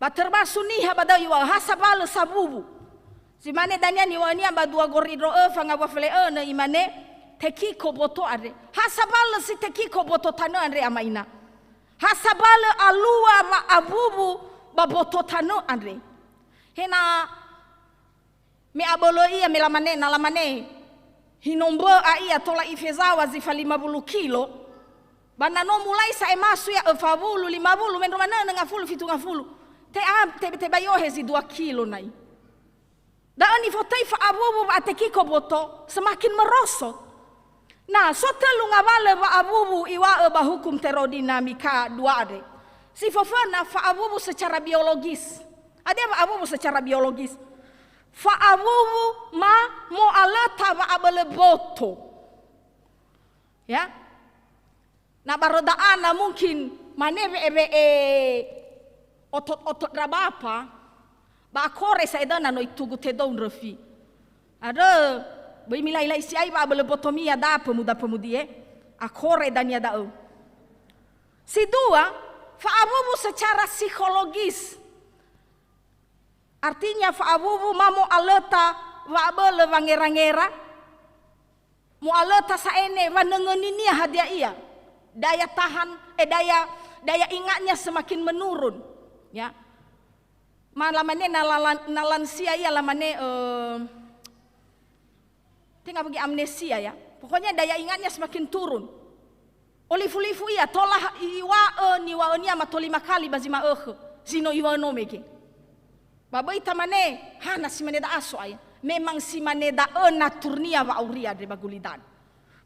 Ba termasuk niha ba da'ö iŵa'ö ha sabalö sawuwu. Zi mane dania niŵa'önia ba dua Gorindro öfa ngawua fele önö imane, tekiko boto andre. Ha sabalö si tekiko boto tanö andre ama ina. Ha sabalö alua wa'awuwu ba boto tanö andre. He na me abölö ia me lamane, na lamane, hinombö'a ia tola ifezaŵa zi falima wulu kilo, ba na no mulai sa'ae masu ia öfa wulu, lima wulu, mendro manönö ngafulu, fitu ngafulu. Te a-, te-, tebai ohe zi dua kilo nai. Da'ö nifotöi fa'awuwu wa'atekiko boto, semakin merosot. Na, so tölu ngawalö wa'awuwu iŵa'ö ba hukum termodinamika dua andre. Si föföna fa'awuwu secara biologis. Hadia wa'awuwu secara biologis? Fa'awuwu ma mo'alöta wa'abölö boto. Ya. Na ba röda ana mungkin mane we'ewe'e otot-otot ndra bapa, ba akore sa edöna no itugu tedou ndröfi. Andrö, böi mila'i-la'i si'ai wa'abölö botomia da pemuda-pemudie, akore dania da'ö. Si dua, fa'awuwu secara psikologis. Artinya fa'awuwu ma mo'alöta wa'abölö wangera-ngera, mo'alöta sa'ene wanöngöninia hadia ia. Daya tahan, eh, daya, daya ingatnya semakin menurun. Ya. Ma lamane na lalan-, na lansia ia lamane, eh, tenga bagi amnesia ya. Pokoknya daya ingatnya semakin turun. Olifu-lifu ia, tola ha-, iŵa'ö niŵa'önia ma tolima kali ba zi ma'ökhö, zi no iŵa'ö no mege. Ba böi tamane, hana si mane da'a So'aya. Memang si mane da'ö naturnia wa'auria andre ba gulidanö.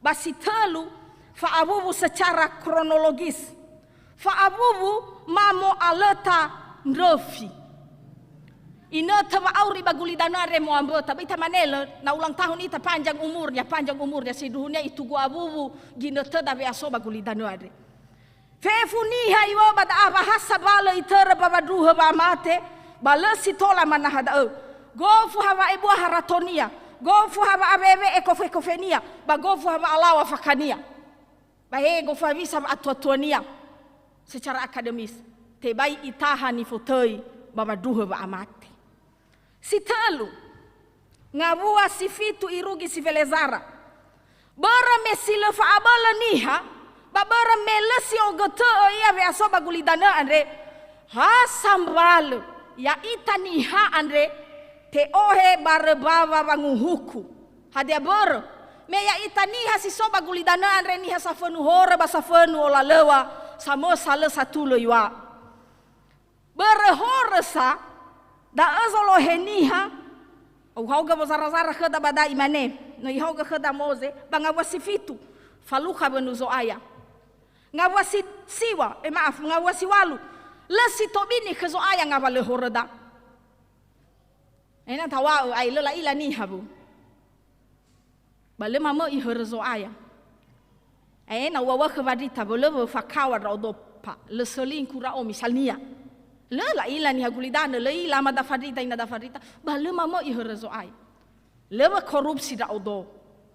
Ba si tölu, fa'awuwu secara kronologis. Fa'awuwu ma mo'alöta ndröfi. Inötö wa'auri ba gulidanö andre mo'amböta. Ba ita mane lö, na ulang tahun ita panjang umurnya, panjang umurnya, sindruhunia itugu awuwu ginötöda we'aso ba gulidanö andre. Fefu niha iŵa'ö ba da'a wa ha sambalö itörö ba wandruhö wa'amate, ba lö si tola manaha da'ö. Gofu ha wa'ebua haratonia, gofu ha wa'awewe ekofe-kofenia, ba gofu ha wa'alaŵa fakhania. Ba he gofu hewisa wa'atuatuania secara akademis, tebai itaha nifotöi ba wandruhö wa'amate. Si tölu, ngawua si fitu irugi si felezara. Börö me si lö fa'abölö niha, ba börö me lö si ogötö'ö ia we'aso ba gulidanö andre, ha sambalö, ya'ita niha andre, te'ohe barö mbawa wanguhuku. Hadia börö? Me ya'ita niha si so ba gulidanö andre niha safönu horö ba safönu olalöŵa, samösa lö satulö iŵa'ö. Börö horö sa, da'ö zolohe niha, uhaogö wozarazara khöda ba da'a imane, no ihaogö khöda Moze, ba ngawua si fitu, falukha wönu Zo'aya. Ngawua si siŵa, eh, maaf, ngawua si ŵalu, lö si tobini khö Zo'aya ngawalö horöda. Ena'ö taŵa'ö ai lö la'ila niha wu. Ba lö mamö'i hörö Zo'aya. Eh, na uŵa'ö khö Fadrita, wö lö wöfakaŵa ndra'odo pa, lö selingkuh ndra'o misalnia. Lö la'ila niha gulidanö, lö i'ila amada Fadrita, inada Fadrita, ba lö mamö'i hörö Zo'aya. Lö wökorupsi ndra'odo.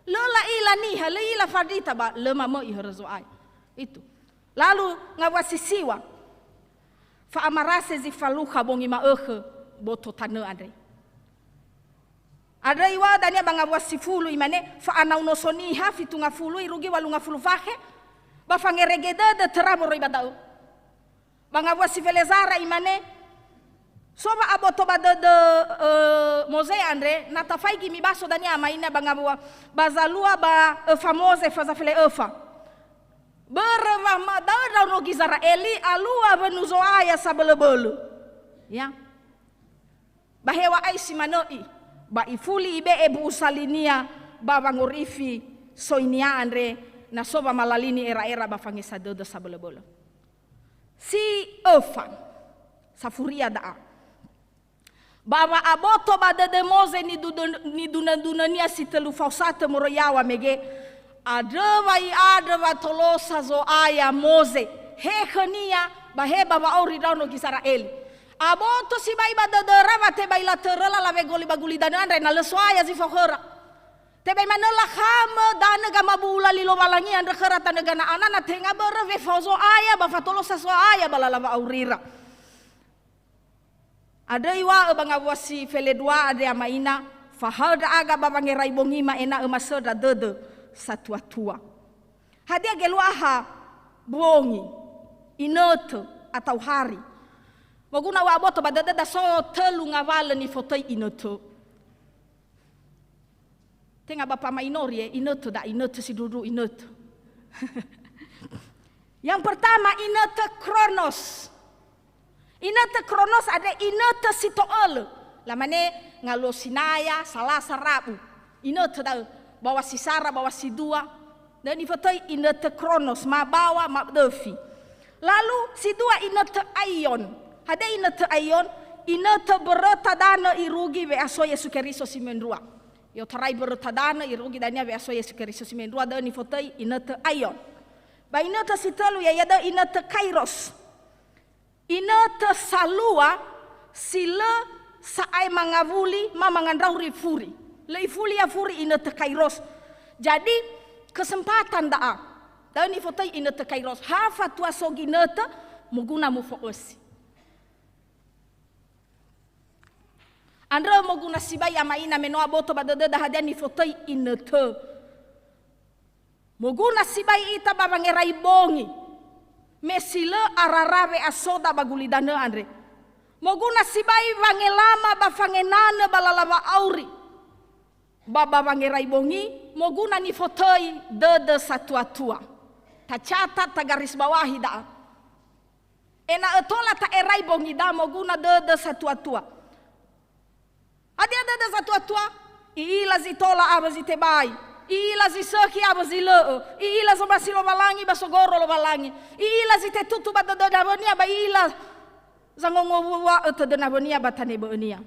Lö la'ila niha, lö i'ila Fadrita, ba lö mamö'i hörö Zo'aya. Itu. Lalu ngawua si siŵa. Fa'amarase zi falukha bongi ma'ökhö boto tanö andre. Andrö iŵa'ö dania ba ngawua si fulu imane, fa'anau noso niha fitu ngafulu irugi ŵalu ngafulu fakhe, ba fangerege dödö töra moroi ba da'ö. Ba ngawua si felezara imane, so wa'aboto ba dödö, ö, Moze andre, na tafaigi mibaso dania ama ina ba ngawua, ba zalua ba öfa Moze faza fele öfa. Börö wa ma da'ö ndraono Gizera'eli alua wönu Zo'aya sabölöbölö. Ya. Ba heŵa'ae si manö'i, ba ifuli ibe'e bu'usa linia ba wangorifi soinia andre, na so wamalalini era'era ba fangesa dödö sabölöbölö. Si öfa, safuria da'a. Ba wa'aboto ba dödö Moze nidudö-, nidunö-dunönia si tölu fao satö moroi yaŵa mege, andrö wa i'andrö wa tolosa Zo'aya Moze, he khönia, ba he ba wa'auri ndraono Gizera'eli. Aboto sibai ba dödöra wa tebai latörö lala wegoli ba gulidanö andre na lö So'aya zi fao khöra. Tebai manö lakhamö danö gamabu'ula li Lowalangi andrö khöra tanö Gana'ana na tenga börö wefao Zo'aya ba fatolosa So'aya ba lala wa'aurira. Andrö iŵa'ö ba ngawua si felendrua andre ama ina, fahaö ndra'aga ba wangerai bongima ena'ö masöndra dödö satua-tua. Hadia geluaha bongi, inötö, atau hari? Moguna wa'aboto ba dödöda so tölu ngawalö nifotöi inötö. Tenga ba pamainori, eh, inötö da'a, inötö sindruhu inötö. Yang pertama, inötö kronos. Inötö kronos andre inötö si to'ölö. Lamane ngaluo Sinaya, Salasa, Rabu. Inötö da'ö, baŵa si sara, baŵa si dua. Da'ö nifotöi inötö kronos, ma baŵa, ma döfi. Lalu si dua inötö aion. Hadia inötö aion? Inötö böröta danö irugi we'aso Yesu Keriso si mendrua. I'otarai böröta danö irugi dania we'aso Yesu Keriso si mendrua, da'ö nifotöi inötö aion. Ba inötö si tölu ya'ia da'ö inötö kairos. Inötö salua si lö sa'ae mangawuli ma mangandrauri furi. Lö ifuli ia furi inötö kairos. Jadi, kesempatan da'a. Da'ö nifotöi inötö kairos. Ha fatua so ginötö, moguna mufo'ösi. Andrö moguna sibai ama ina me no aboto ba dödöda hadia nifotöi inötö. Moguna sibai ita ba wangerai bongi, me si lö arara we'asoda ba gulidanö andre. Moguna sibai wangelama ba fangenanö ba lala wa'auri. Ba, ba wangerai bongi, moguna nifotöi dödö satua-tua. Tacatat, tagaris bawahi da'a. Ena'ö tola ta'erai bongida moguna dödö satua-tua. Hadia dödö satua-tua? I'ila zi tola awö zi tebai. I'ila zi sökhi awö zi lö'ö. I'ila zomasi Lowalangi ba sogoro Lowalangi. I'ila zi tetutu ba dödö nawönia ba i'ila zangongowua'ö tödö nawönia ba tanö bö'önia.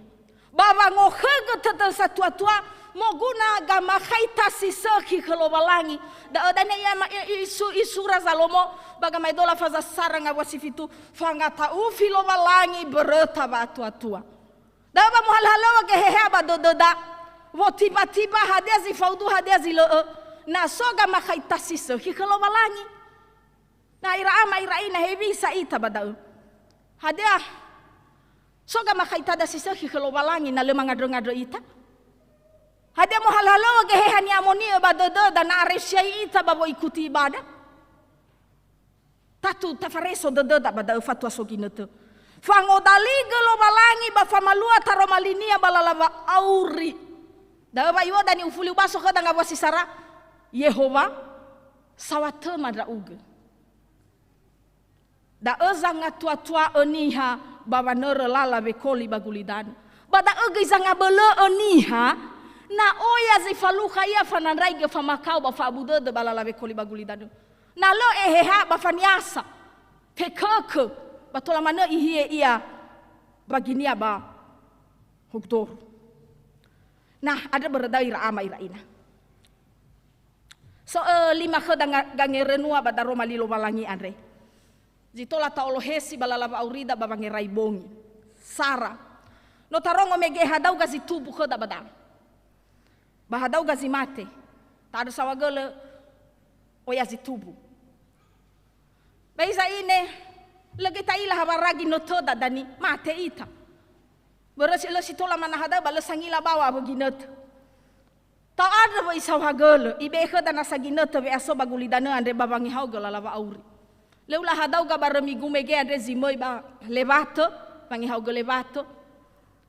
Ba wangokhögö tödö satuatua, moguna gamakhaita si sökhi khö Lowalangi. Da'ö dania i'ama-, i-, isu-, isura Zalomo ba gamaedola faza sara ngawua si fitu, fangata'ufi Lowalangi mböröta wa'atuatua. Da'ö ba mohalöhalöŵö geheha ba dödöda, wotimbatimbö hadia zi faudu, hadia zi lö'ö, na so gamakhaita si sökhi khö Lowalangi. Na ira ama, ira ina, hewisa ita ba da'ö? Hadia so gamakhaita da si sökhi khö Lowalangi na lö mangandrö-ngandrö ita? Hadia mohalöhalöŵö geheha ni'amoni'ö ba dödöda na aresiai ita ba wo'ikuti ibada? Tatu tafareso dödöda ba da'ö fatua so ginötö. Fangodaligö Lowalangi ba famalua taroma linia ba lala wa'auri. Da'ö wa iŵöda ni'ufuli ubaso khöda ngawua si sara, Yehowa, saŵatöma ndra'ugö. Da'ö zangatuatua'ö niha ba wanörö lala wekoli ba gulidanö. Ba da'ö göi zangabölö'ö niha, na oya zi falukha ia fanandraigö famakao ba fa'abu dödö ba lala wekoli ba gulidanö. Na lö eheha ba faniasa, fekökö, ba tola manö ihie ia baginia ba hogdoru. Nah, andrö börö da'ö ira ama, ira ina. So, ö, lima khöda nga-, gangerönua ba daroma li Lowalangi andre. Zi tola ta'olohesi ba lala wa'aurida ba wangerai bongi. Sara. No tarongo mege hadauga zi tumbu khöda ba da'ö. Ba hadauga zi mate. Ta'andrö saohagölö oya zi tumbu. Ba hiza ine, lö göi ta'ila ha wara ginötöda dania, mate ita. Börö si lö si tola manaha da'ö ba lö sangila baŵa awö ginötö. Ta'andrö wö'i saohagölö, ibe'e khöda nasa ginötö we'aso ba gulidanö andre ba wangehaogö lala wa'auri. Lö ulahadauga barö migu mege andre zi möi ba lewatö, wangehaogö lewatö.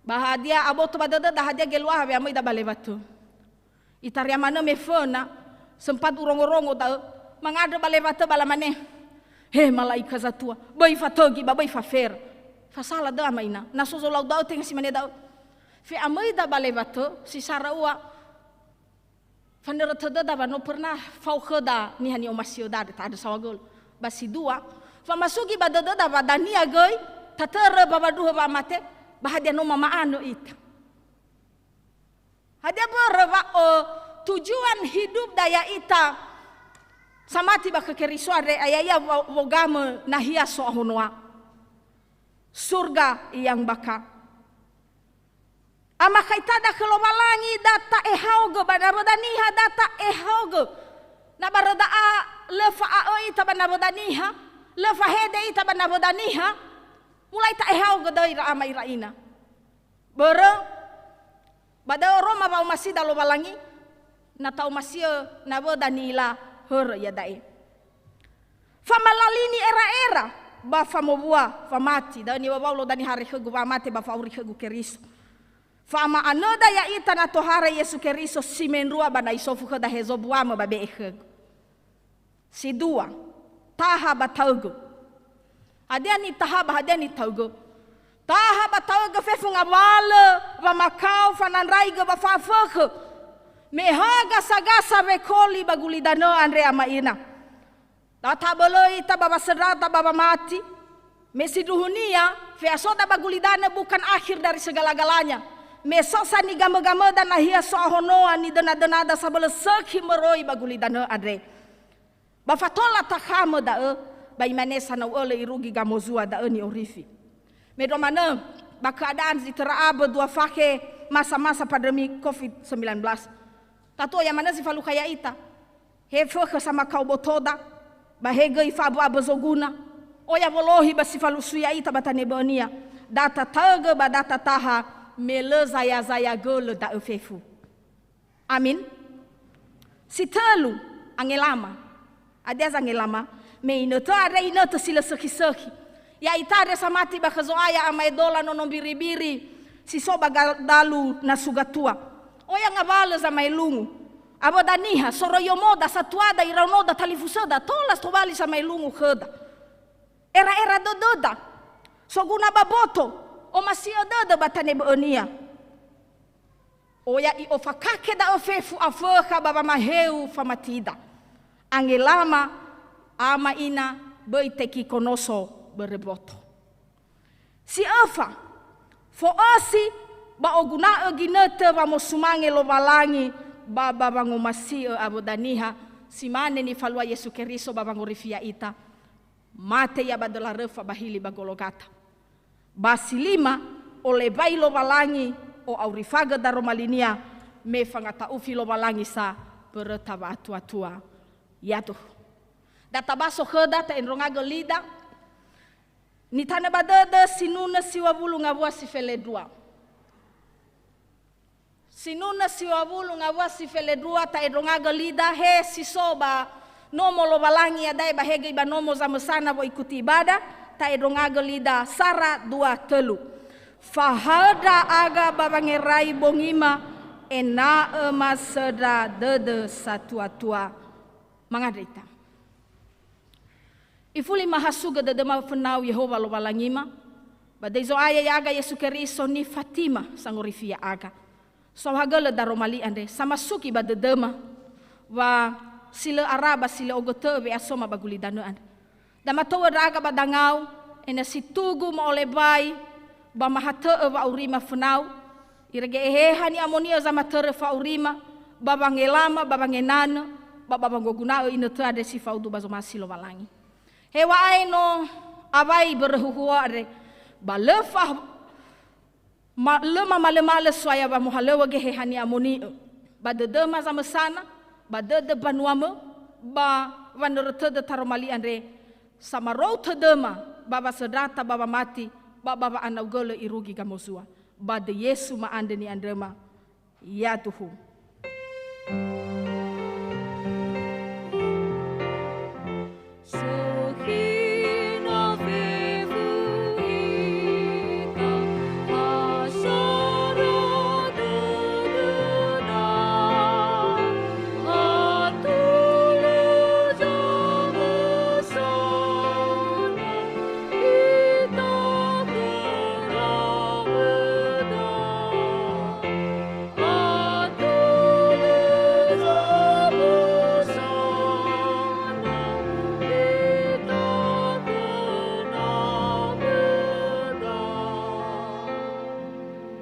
Ba hadia aboto ba dödöda hadia geluaha we'amöida ba lewatö. Itaria manö me föna, sempat urongo-rongo da'ö, mangandrö ba lewatö ba lamane, "He mala'ika zatua, böi fatögi ba böi fafera." Fasala da'ö ama ina, na so zolau da'ö tenga si mane da'ö. Fe'amöida ba lewatö, si sara ua, fanörö tödöda wa no pernah fao khöda niha ni'omasi'öda andre, ta'andrö saohagölö. Ba si dua, famasugi ba dödöda wa dania göi, tatörö ba wandruhö wa'amate, ba hadia no mama'anö ita. Hadia börö wa, ö, tujuan hidupda ya'ita samati ba khö Keriso andre, ya'ia wo-, wogamö nahia so'ahonoa. Surga yang baka. Amakhaitada khö Lowalangi da ta'ehaogö, ba nawöda niha da ta'ehaogö. Na ba röda'a lö fa'a'ö ita ba nawöda niha, lö fahede ita ba nawöda niha, mulai ta'ehaogö döi ira ama ira ina. Börö, ba da'ö oroma wa'omasida Lowalangi, na ta'omasi'ö nawöda ni'ila hörö iada'e. Famalalini era'era ba famowua famati, da'ö niŵa'ö Waulo, "Da nihare khögu wa'amate ba fa'auri khögu Keriso." Fa'ama'anöda ya'ita na tohare Yesu Keriso si mendrua ba na isofu khöda hezo mbuamö ba be'e khögu. Si dua, taha ba taögö. Hadia nitaha ba hadia nitaögö? Taha ba taögö fefu ngawalö wamakao fanandraigö ba fa'afökhö. Me ha gasa-gasa wekoli ba gulidanö andre ama ina. Da ta'abölö ita ba wasöndrata ba wamati. Me sindruhunia, fe'asoda ba gulidanö bukan akhir dari segala-galanya. Me so sa nigamö-gamöda nahia so'ahonoa nidöna-dönada sabölö sökhi möroi ba gulidanö andre. Ba fatola takhamö da'ö, ba imane sanau ölö irugi gamozua da'ö ni'orifi. Mendrua manö, ba keadaan zi töra abö dua fakhe masa-masa pandemi covid sembilan belas. Tatu oya manö zi falukha ya'ita. He fökhö samakao botoda, ba he göi fa'abö-abö zoguna. Oya wolohi ba si falusu ya'ita ba tanö bö'önia. Da tataögö ba da tataha, me lö zaya-zaya gölö da'ö fefu. Amin. Si tölu, angelama. Hadia zangelama? Me inötö andre inötö si lö sökhi-sökhi. Ya'ita andre samati ba khö Zo'aya amaedola nono mbiribiri si so ba ga-, dalu nasu gatua. Oya ngawalö zamaelungu. Awöda niha, soroi omoda, satuada, iraonoda, talifusöda, tola tobali samaelungu khöda. Era-era dödöda, soguna ba boto, omasi'ö dödö ba tanö bö'önia. Oya i'ofakake da'ö fefu afökha ba wamaheu famatida. Angelama, ama ina, böi tekikonoso börö boto. Si öfa, fo'ösi Ba oguna'ö ginötö wamosumange Lowalangi ba, ba wangomasi'ö awö daniha, si mane nifalua Yesu Keriso ba wangorifi ya'ita. Mate ia ba döla röfa ba hili ba Gologata. Ba si lima, olebai Lowalangi, o'aurifagö daroma linia, me fangata'ufi Lowalangi sa böröta wa'atua-tua. Yaduhu. Da tabaso khöda, ta'endrongagö lida. Nitanö ba dödö, sinunö siwawulu ngawua si felendrua. Sinunö siwawulu ngawua si felendrua, ta'endrongagö lida, he si so ba nomo Lowalangi iadae ba he göi ba nomo zamösana wo'ikuti ibada, ta'endrongagö lida sara dua tölu. Fahaö ndra'aga ba wangerai bongima, ena'ö masöndra dödö satua-tua. Mangandrö ita. Ifuli mahasugö dödöma fönau Yehowa Lowalangima, ba döi Zo'aya ya'aga Yesu Keriso nifatima sangorifi ya'aga. Saohagölö daroma li andre, samasugi ba dödöma, wa si lö ara ba si lö ogötö'ö we'asoma ba gulidanö andre. Da matou'ö ndra'aga ba dangau, ena'ö situgu ma'olebai ba mahatö'ö wa'aurima fönau, irege Eheha Ni'amoni'ö zamatörö fa'aurima, ba wangelama, ba wangenanö, ba, ba wangoguna'ö inötö andre si faudu ba zomasi Lowalangi. Heŵa'ae no awai börö huhuo andre, ba lö fa-, ma-, lö mamalömalö So'aya wamohalöŵö Geheha Ni'amoni'ö. Ba dödöma zamösana, ba dödö mbanuamö, ba wanörö tödö taroma li andre, samarou tödöma ba wasöndrata ba wamati, ba, ba wa'anaugölö irugi gamozua. Ba döi Yesu ma'andrö ni'andröma. Yaduhu.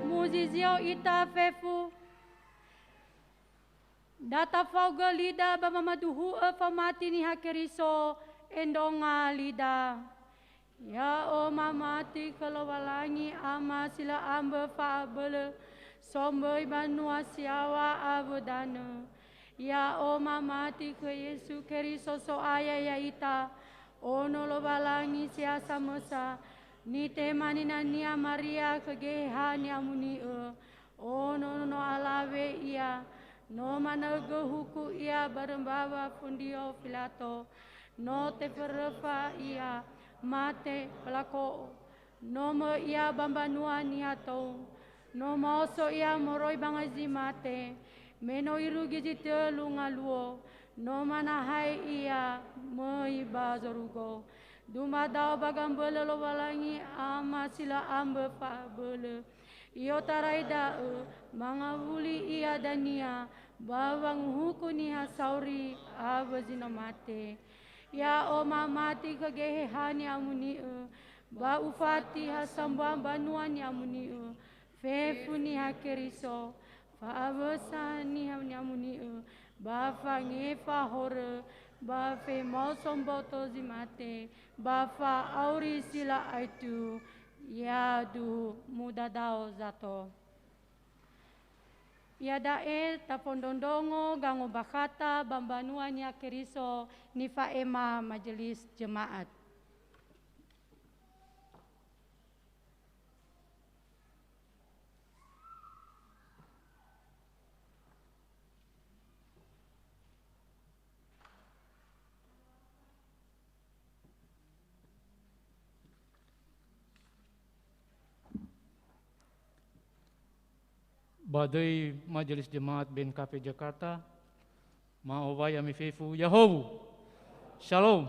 Muzizio ita fefu. Da tafaogö lida ba wamaduhu'ö faomati Niha Keriso, endronga lida. Ya'o mamati khö Lowalangi Ama si lö ambö fa'abölö, somböi banua si yaŵa awö danö. Ya'o mamati khö Yesu Keriso So'aya ya'ita, Ono Lowalangi si ha samösa, nitema ninania Maria khö Geheha Ni'amoni'ö, Ono no alawe ia, no manaögö huku ia barö mbawa Fondio Filato, no teföröfa ia, mate, ba lako'o. No möi ia ba mbanua niha tou, no maoso ia moroi ba ngai zi mate, me no irugi zi tölu ngaluo, no manahae ia möi ba zorugo. Dumadao ba gambölö Lowalangi Ama si lö ambö fa'abölö. I'otarai da'ö, mangawuli ia dania ba wanguhuku niha sauri awö zi no mate. Ya'o mamati khö Geheha Ni'amoni'ö, ba ufatiha sambua mbanua Ni'amoni'ö, fefu Niha Keriso, fa'awösa Niha Ni'amoni'ö, ba fangefa horö, ba femaoso mboto zi mate, ba fa'auri si lö aetu, yaduhu. Mudadao zato. Iada'e tafondrondrongo gangombakhata ba mbanua Niha Keriso nifa'ema majelis jemaat. Ba döi Majelis Jemaat B N K P Jakarta, ma'owai ami fefu, ya'ahowu. Shalom.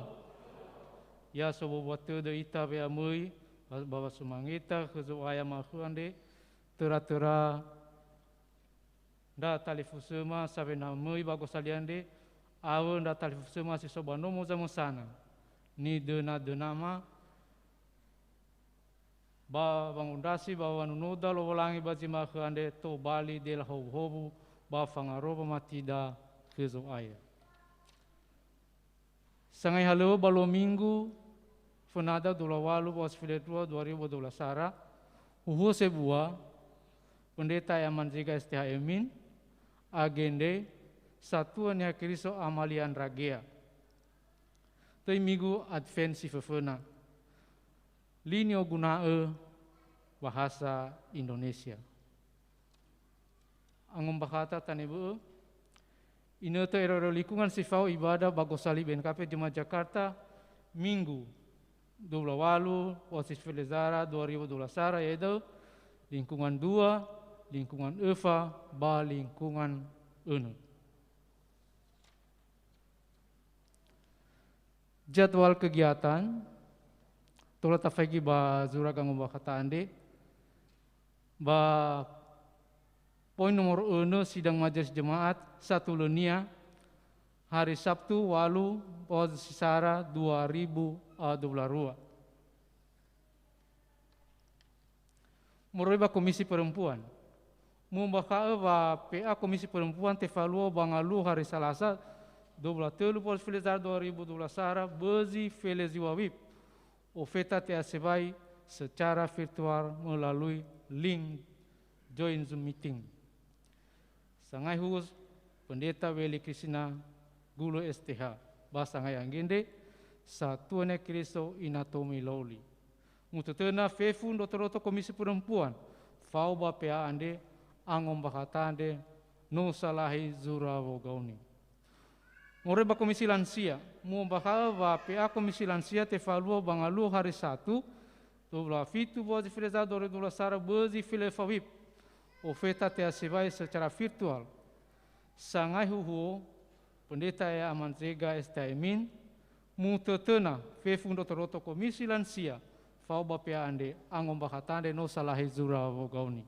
Ya sowuwa tödö ita we'amöi ba, ba wasumangeta khö Zo'aya ma'ökhö andre, töra-töra ndra talifusöma sawena möi ba gosali andre, awö ndra talifusöma si so ba nomo zamösana, nidöna-dönama, Ba wangondrasi ba wanunoda Lowalangi ba zi ma'ökhö andre tobali dela howuhowu ba fangarou wamatida khö Zo'aya. Sangai halöŵö ba luo minggu, fönada dua wulu a walu, wa'os fele dua, dua ribu dua belas sara, huhuo sebua, Pendeta Eamanzega S T H Emin, agendre, Satua Niha Keriso Amalia Ndragea. Töi minggu Advent si föföna. Lini oguna'ö bahasa Indonesia. Angombakhata tanö bö'ö, inötö ero-ero lingkungan si fao ibadah ba gosali B N K P Jemaat Jakarta, Minggu, dua puluh walu, wa'os fele zara, dua ribu dua belas sara, yaitu lingkungan dua, lingkungan öfa, ba lingkungan önö. Jadwal kegiatan, tola tafaigi ba zura gangombakhata andre, ba poin nomor önö sidang majelis jemaat satulönia, hari Sabtu walu Wa'os Sisara dua ribu dua puluh dua. Moroi ba Komisi Perempuan. Mu'ombakha'ö wa P A Komisi Perempuan tefalua ba ngaluo hari Salasa, dua puluh telu Wa'os fele zara dua ribu dua belas sara, bözi fele ziwa wib. Ofeta te'asewai secara virtual melalui link join Zoom meeting. Sangai huhuo Pendeta Weli Kristina Gulu S T H, ba sangai agendre, Satua Niha Keriso Ina Tomi Lauli. Mutötöna fefu ndroto-ndroto Komisi Perempuan, fao ba P A andre, angombakhata andre, no salahi zura wogaoni. Moroi ba Komisi Lansia, mu'ombakha'ö wa P A Komisi Lansia tefalua ba ngaluo hari Sabtu, dua puluh fitu Wa'os fele zara dua ribu dua belas sara, bözi fele öfa wib. Ofeta te'asewai secara virtual. Sangai huhuo, Pendeta Eamanzega S T H Emin, mutötöna fefu ndroto-ndroto Komisi Lansia, fao ba P A andre, angombakhata andre no salahi zura wogaoni.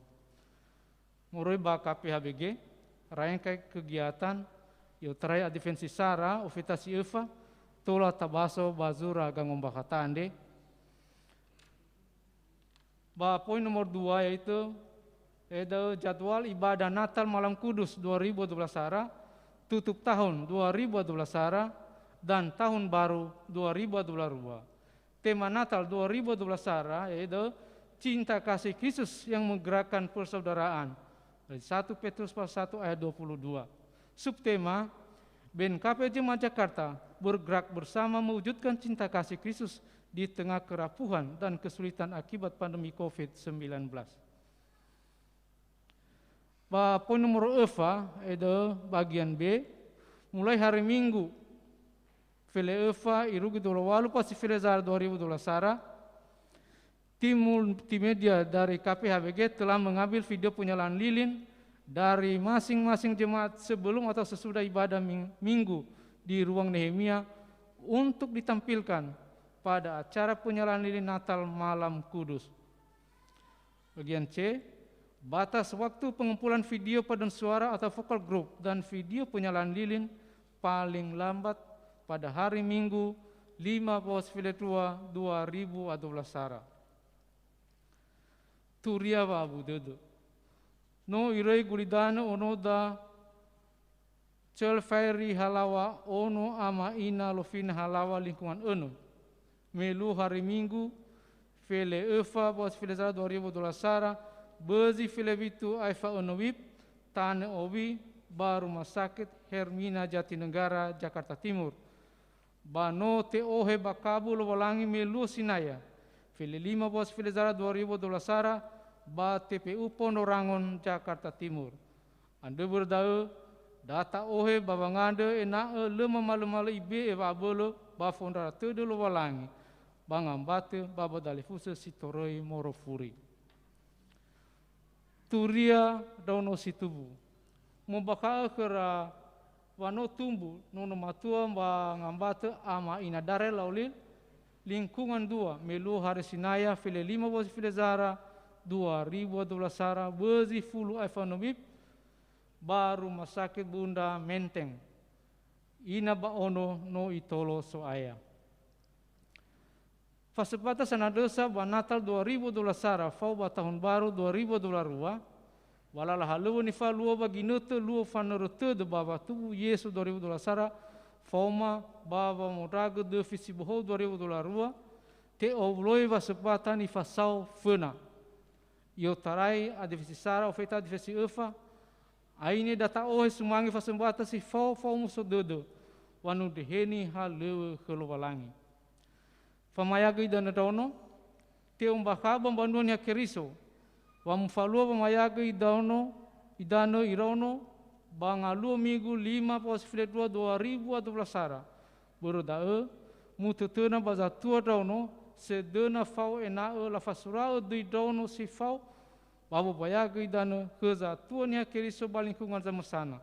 Moroi ba K P H B G, rangkai kegiatan, i'otarai Advent Sisara, ofeta si öfa, tola tabaso ba zura gangombakhata andre. Ba poin nomor dua, yaitu, eda'ö jadwal ibadah Natal Malam Kudus dua ribu dua belas sara, tutup tahun dua ribu dua belas sara, dan tahun baru dua ribu dua puluh dua. Tema Natal dua ribu dua belas sara, yaitu Cinta Kasih Kristus yang Menggerakkan Persaudaraan. Dari satu Petrus pasal satu ayat dua puluh dua. Subtema, B N K P Jemaat Jakarta bergerak bersama mewujudkan cinta kasih Kristus di tengah kerapuhan dan kesulitan akibat pandemi covid sembilan belas. Ba poin nomor öfa, eda'ö bagian B, mulai hari Minggu, fele öfa irugi dua puluh walu Wa'os fele zara dua ribu dua belas sara, tim multimedia dari K P H B G telah mengambil video penyalaan lilin dari masing-masing jemaat sebelum atau sesudah ibadah ming-, Minggu di Ruang Nehemia untuk ditampilkan pada acara penyalaan lilin Natal Malam Kudus. Bagian C, batas waktu pengumpulan video paduan suara atau focal group dan video penyalaan lilin paling lambat pada hari Minggu, lima Wa'os fele dua, dua ribu dua belas sara. Turia wa'abu dödö. No iröi gulidanö onoda Cölfairi Halawa, ono ama ina lofina Halawa lingkungan önö. Me luo hari Minggu, fele öfa Wa'os fele zara dua ribu dua belas sara, bözi fele fitu aefa önö wib, tanö Owi, ba Rumah Sakit Hermina Jatinegara, Jakarta Timur. Ba no te'ohe ba kabu Lowalangi me luo Sinaya, fele lima Wa'os fele zara dua ribu dua belas sara, ba T P U Pondok Rangon, Jakarta Timur. Andrö börö da'ö, da ta'ohe ba wangandrö ena'ö lö mamalö-malö ibe'e wa'abölö ba fondrara tödö Lowalangi, ba ngambatö ba ba dalifusö si toröi morofuri. Turia ndraono si tumbu. Mu'ombakha'ö khöra wa no tumbu nono matua ba ngambatö ama ina Darel Lauli, lingkungan dua, me luo hari Sinaya, fele lima Wa'os fele zara, dua ribu dua belas sara, bözi fulu aefa önö wib, ba Rumah Sakit Bunda Menteng. Ina ba ono no itolo So'aya. Fasempata sanandrösa ba Natal dua ribu dua belas sara fao ba tahun baru dua ribu dua puluh dua, ba lala halöŵö nifalua ba ginötö luo fanörö tödö ba watubu Yesu dua ribu dua belas sara faoma ba wamondragö döfi si bohou dua ribu dua puluh dua, te'owuloi wasempata nifasao föna. I'otarai adventisi sara ofeta adventisi öfa, aine da ta'ohe sumange fasempata si fao fa'omuso dödö, wanundreheni halöŵö khö Lowalangi. Famayagö idanö ndraono, te'ombakha'ö ba mbanua Niha Keriso, wa mufalua wamayagö idaono, idanö iraono, ba ngaluo migu lima fao si fele dua dua ribu a dua belas sara. Börö da'ö, mutötöna ba zatua ndraono, sedöna fao ena'ö lafasura'ö döi ndraono si fao, ba wobayagö idanö khö zatua Niha Keriso ba lingkungan zamösana.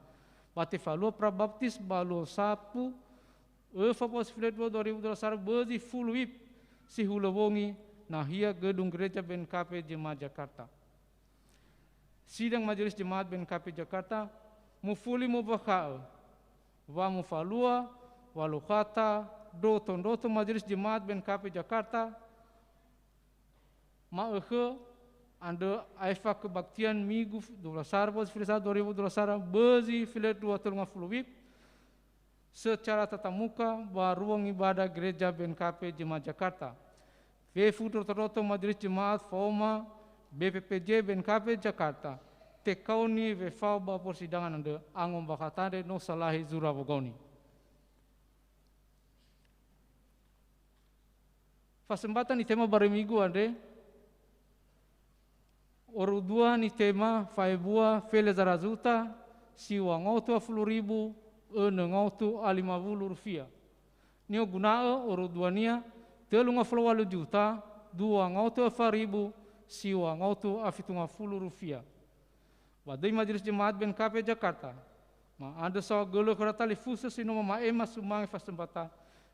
Ba tefalua prabaptis ba luo sapu, öfa fao si fele dua dua ribu dua belas sara bözi fulu wib si hulö wongi nahia Gedung Gereja B N K P Jemaat Jakarta. Sidang Majelis Jemaat B N K P Jakarta mufuli mombakhaö wa mufalua wa lokhata ndroto-ndroto Majelis Jemaat B N K P Jakarta ma'ökhö andrö aefa kebaktian migu dua belas sara fao si fele sara dua ribu dua belas sara bözi fele dua telungafulu wib secara tatap muka ba ruang ibadah Gereja B N K P Jemaat Jakarta. Fefu ndroto-ndroto Majelis Jemaat faoma B P P J B N K P Jakarta, tekaoni wefao ba persidangan andrö, angombakhata andre no salahi zura wogaoni. Fasempata nitema barö migu andre, oru dua nitema fa'ebua fele zara zuta, siwa ngaotu a fulu ribu, önö ngaotu a lima wulu rufia. Ni'oguna'ö oru duania, tölu ngafulu walu juta, dua ngaotu a fa ribu, siwa ngaotu a fitu ngafulu rufia. Ba döi Majelis Jemaat B N K P Jakarta, ma'andrö saohagölö khöra talifusö si no mama'ema sumange fasempata,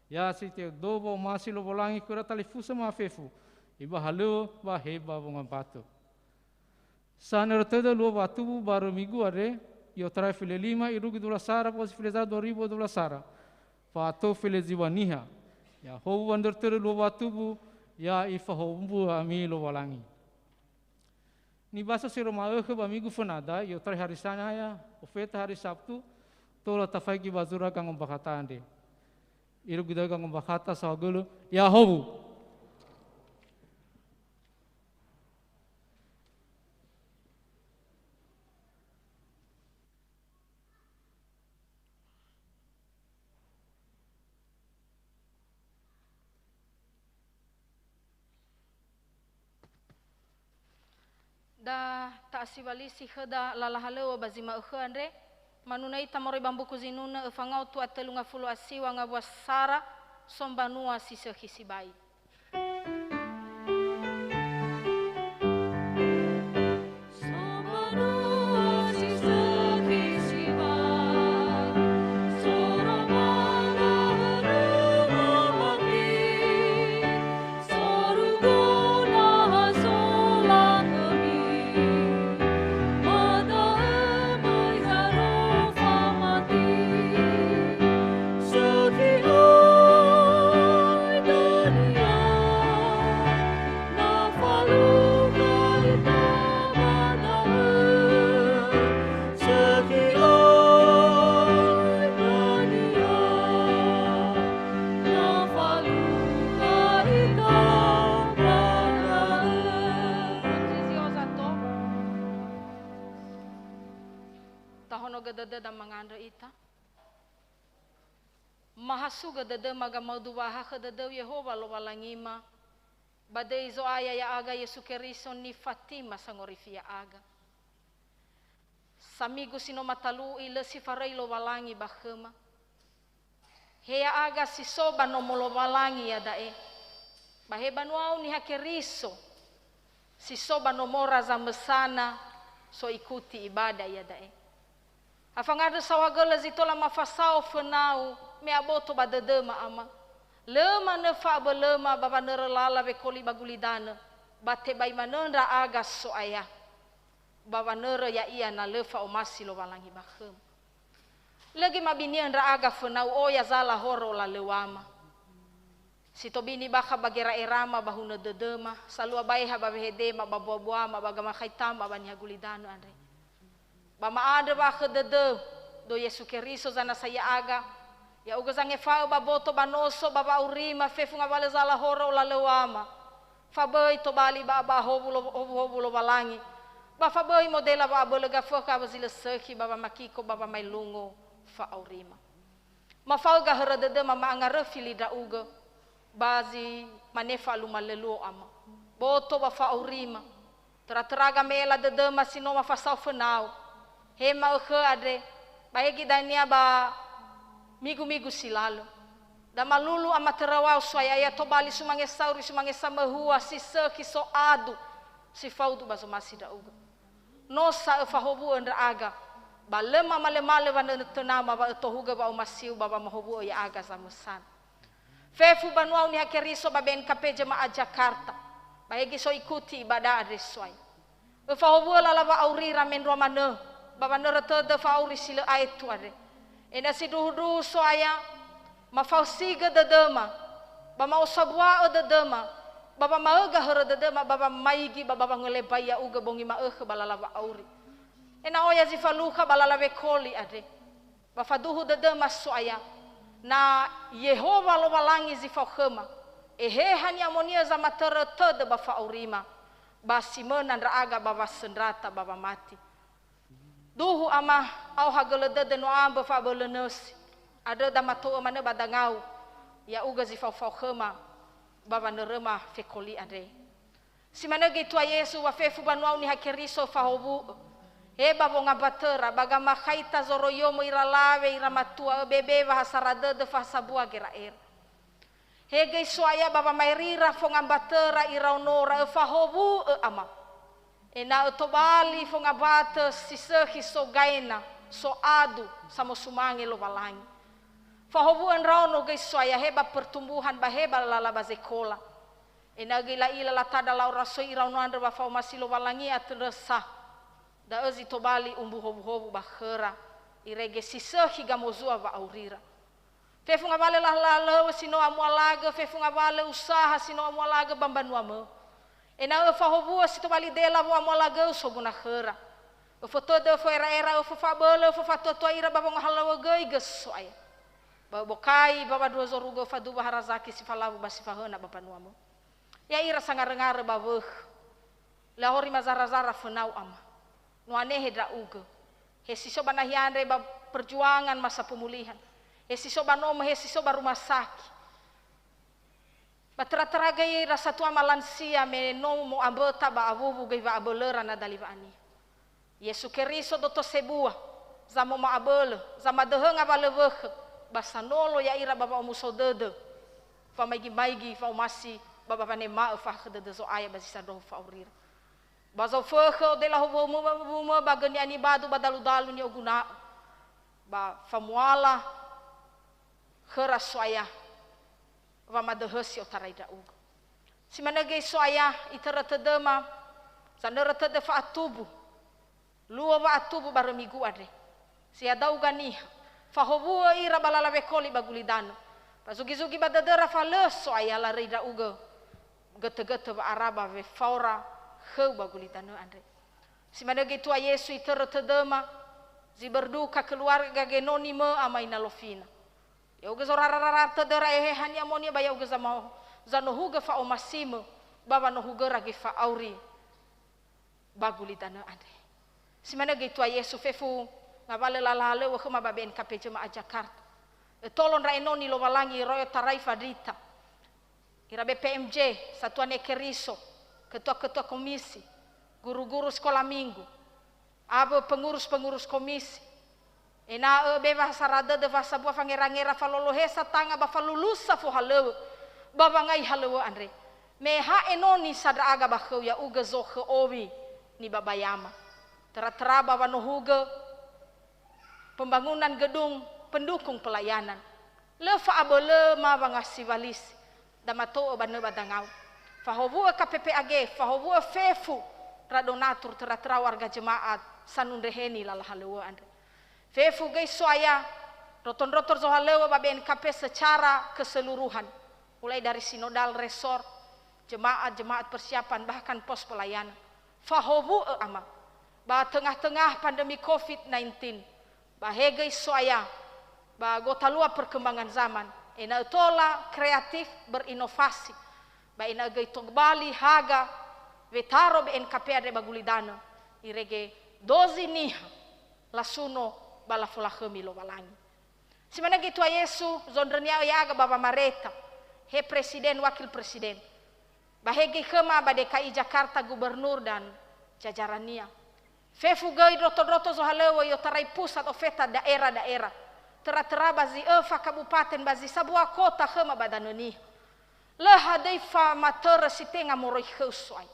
ya si te'odo wa'omasi Lowalangi khöra talifusö mafefu, ibahalöŵö ba heba wongambatö. Sanörö tödö luo watubu barö migu andre, i'otarai fele lima irugi dua belas sara fao si fele zara dua ribu dua belas sara, fa'ato fele ziwa niha. Ya'ahowu wandörö tödö luo watubu, ya ifahowumbua ami Lowalangi. Nibaso si ro ma'ökhö ba migu fönada, i'otarai hari Sanaya, ofeta hari Sabtu, tola tafaigi ba zura gangombakhata andre. Irugi da'ö gangombakhata saohagölö, ya'ahowu. Da ta'asiwalisi khöda lala halöŵö ba zi ma'ökhö andre, manunö ita moroi ba mbuku Zinunö öfa ngaotu a tölu ngafulu a siwa ngawua sara, sombanua si sökhi sibai. Sökhi oi dania, na falukha ita ba da'ö. Sökhi oi dania, na falukha ita ba da'ö. Tahonogö dödöda mangandrö ita. Mahasugö dödöma gamaudu wa'ahakhö dödöu Yehowa Lowalangima, ba döi Zo'aya ya'aga Yesu Keriso nifatima sangorifi ya'aga. Samigu si no matalu'i lö si faröi Lowalangi ba khöma. He ya'aga si so ba nomo Lowalangi iada'e, ba he banuau Niha Keriso si so ba nomora zamösana so ikuti ibada iada'e. Ha fangandrö saohagölö zi tola mafasao fönau me aboto ba dödöma, Ama. Lö manö fa'abölöma ba wanörö lala wekoli ba gulidanö, ba tebai manö ndra'aga So'aya, ba wanörö ya'ia na lö fa'omasi Lowalangi ba khöma. Lö göi mabini'ö ndra'aga fönau oya zala horö olalöŵama. Si tobini bakha ba gera'erama, ba hunö dödöma, salua baeha ba wehedema, ba boa-boama, ba gamakhaitama, ba niha gulidanö andre. Ba ma'andrö wa'akhö dödöu, do Yesu Keriso zanasa ya'aga, ya'ugö zangefa'ö ba boto ba noso ba wa'aurima fefu ngawalö zalahorö olalöwama. Faböi tobali ba, ba howu lo-, howuhowu Lowalangi, ba faböi modela wa'abölö gafökhö awö zi lö sökhi ba wamakiko ba wamaelungu fa'aurima. Mafaöga hörö dödöma ma'angaröfi li ndra'ugö, ba zi mane fa'aluma lö luo ama. Boto ba fa'aurima. Töra-töra game'ela dödöma si no mafasao fönau. He ma'ökhö andre, ba hegi dania ba migu-migu si lalö. Da malulu ama töra wa'o soaya ya tobali sumange sauri, sumange samöhua, si sökhi, so'adu, si faudu ba zomasi ndra'ugö. No sa öfahowu'ö ndra'aga, ba lö mamalömalö wanötönama wa ötohugö wa'omasiu ba wamahowu'ö ya'aga zamösana. Fefu banuau Niha Keriso ba B N K P Jemaah Jakarta, ba hegi so ikuti ibada andre soaya. Öfahowu'ö lala wa'aurira mendrua manö, ba wanörö tödö fa'auri si lö aetu andre. Ena'ö sindruhundruhu soaya, mafaosigö dödöma, ba ma'osabua'ö dödöma, ba wamaöga hörö dödöma, ba wamaigi, ba, ba wangolebai ya'ugö bongi ma'ökhö ba lala wa'auri. Ena'ö oya zi falukha ba lala wekoli andre. Ba faduhu dödöma soaya, na Yehowa Lowalangi zi fao khöma, Eheha ni'amoni'ö zamatörö tödö ba fa'aurima, ba si möna ndra'aga ba wasöndrata ba wamati. Duhu ama, aohagölö dödö no ambö fa'abölö nösi, andrö da mato'ö manö ba dangau, ya'ugö zi faofao khöma ba wanöröma fekoli andre. Si manö göi tua Yesu, wa fefu banuau Niha Keriso fahowu'ö. He ba wongambatöra, ba gamakhaita zoroiomö ira lawe, ira matua, öbebe, wahasara dödö, fahasabua gera'era. He göi soaya ba wamaerira fongambatöra iraonora, öfahowu'ö ama. Ena'ö tobali fongambatö si sökhi sogaina, so'adu, samosumange Lowalangi. Fahowu'ö ndraono göi soaya he ba pertumbuhan ba he ba lala ba zekola. Ena'ö göi la'ila latandra la'orasoi iraono andrö wa fa'omasi Lowalangi atörö sa. Da'ö zi tobali umbu howuhowu ba khöra, irege si sökhi gamozua wa'aurira. Fefu ngawalö lahalöŵö si no amualagö, fefu ngawalö usaha si no amualagö ba mbanuamö. Ena'ö öfahowu'ö si tobali dela woamualagöu soguna khöra. Öfötödö, öfö'era'era, öföfa'abölö, öföfatuatua ira ba wongohalöŵö göi göi soaya. Ba öbokai ba wandrua zorugo faduwa harazaki si falawu ba si fahöna ba mbanuamö. Ya'ira sangaröngarö ba wökhö. Lö ahorima zarazara fönau ama. No anehe ndra'ugö. He si so ba nahia andre ba perjuangan masa pemulihan. He si so ba nomö, he si so ba rumah sakit. Ba töra-töra göi ira satua ma lansia me no mo'amböta ba awuwu göi wa'abölöra na dali wa'aniha. Yesu Keriso doto sebua, zamoma'abölö, zamadöhö ngawalö wökhö, ba sanolo ya'ira ba wa'omuso dödö, famaigi-maigi, fa'omasi, ba, ba wanema'ö fahakhö dödö Zo'aya ba zi sandrohu fa'aurira. Ba zofökhö odela howu'ö ba gönia nibadu ba dalu-dalu ni'oguna'ö, ba famuala khöra soaya wamadöhösi otarai ndra'ugö. Si manö göi soaya itörö tödöma, zanörö tödö fa'atubu, luo wa'atubu barö migu andre. Si yadauga niha, fahowu'ö ira ba lala wekoli ba gulidanö. Ba zugi-zugi ba dödöra fa lö soaya laröi ndra'ugö götö-götö wa'ara ba wefaora khöu ba gulidanö andre. Si manö göi tua Yesu itörö tödöma, zi berduka keluarga genoni mö ama ina lofina. Ya'ugö zorara-rara tödöra Eheha ni'amoni'ö ba ya'ugö zama-, zanohugö fa'omasimö ba wanohugöra göi fa'auri ba gulidanö andre. Si manö göi tua Yesu fefu ngawalö lala halöŵö khöma ba B N K P Jemaah Jakarta. Ötolo ndra enoni Lowalangi royo tarai fandrita. Ira B P M J, Satuan Niha Keriso, ketua-ketua komisi, guru-guru sekolah minggu, awö pengurus-pengurus komisi, ena'ö be wahasara dödö, wahasabua, fangera-ngera, falolo hesa tanga ba falulusa fohalöŵö ba wangai halöŵö andre. Me ha enoni sa ndra'aga ba khöu ya'ugö zokhö owi nibabayama. Töra-töra ba wanohugö pembangunan gedung pendukung pelayanan. Lö fa'abölö ma wangasiwalisi, da mato'ö ba nö ba dangau. Fahowu'ö K P P A G, fahowu'ö fefu ndra donatur töra-töra warga jemaat sanundreheni lala halöŵö andre. Fefu göi soaya, ndrotor-ndrotor zohalöŵö ba B N K P secara keseluruhan. Mulai dari sinodal, resor, jemaat, jemaat persiapan, bahkan pos pelayanan. Fahowu'ö, Ama, ba tengah-tengah pandemi covid nineteen, ba he göi So'aya, ba gotalua perkembangan zaman, ena'ö tola kreatif berinovasi, ba ena'ö göi tobali haga wetaro B N K P andre ba gulidanö, irege dozi niha lasuno ba lafolakhömi Lowalangi. Si manö göi Tua Yesu, zondrönia'ö ya'aga ba wamareta, he presiden, wakil presiden, ba he göi khöma ba D K I Jakarta, gubernur dan jajarannia. Fefu göi ndroto-ndroto zohalöŵö i'otarai pusat ofeta daerah-daerah, töra-töra ba zi öfa kabupaten ba zi sambua kota khöma ba danö niha. Lö hadöi famatörö si tenga moroi khöu, So'aya.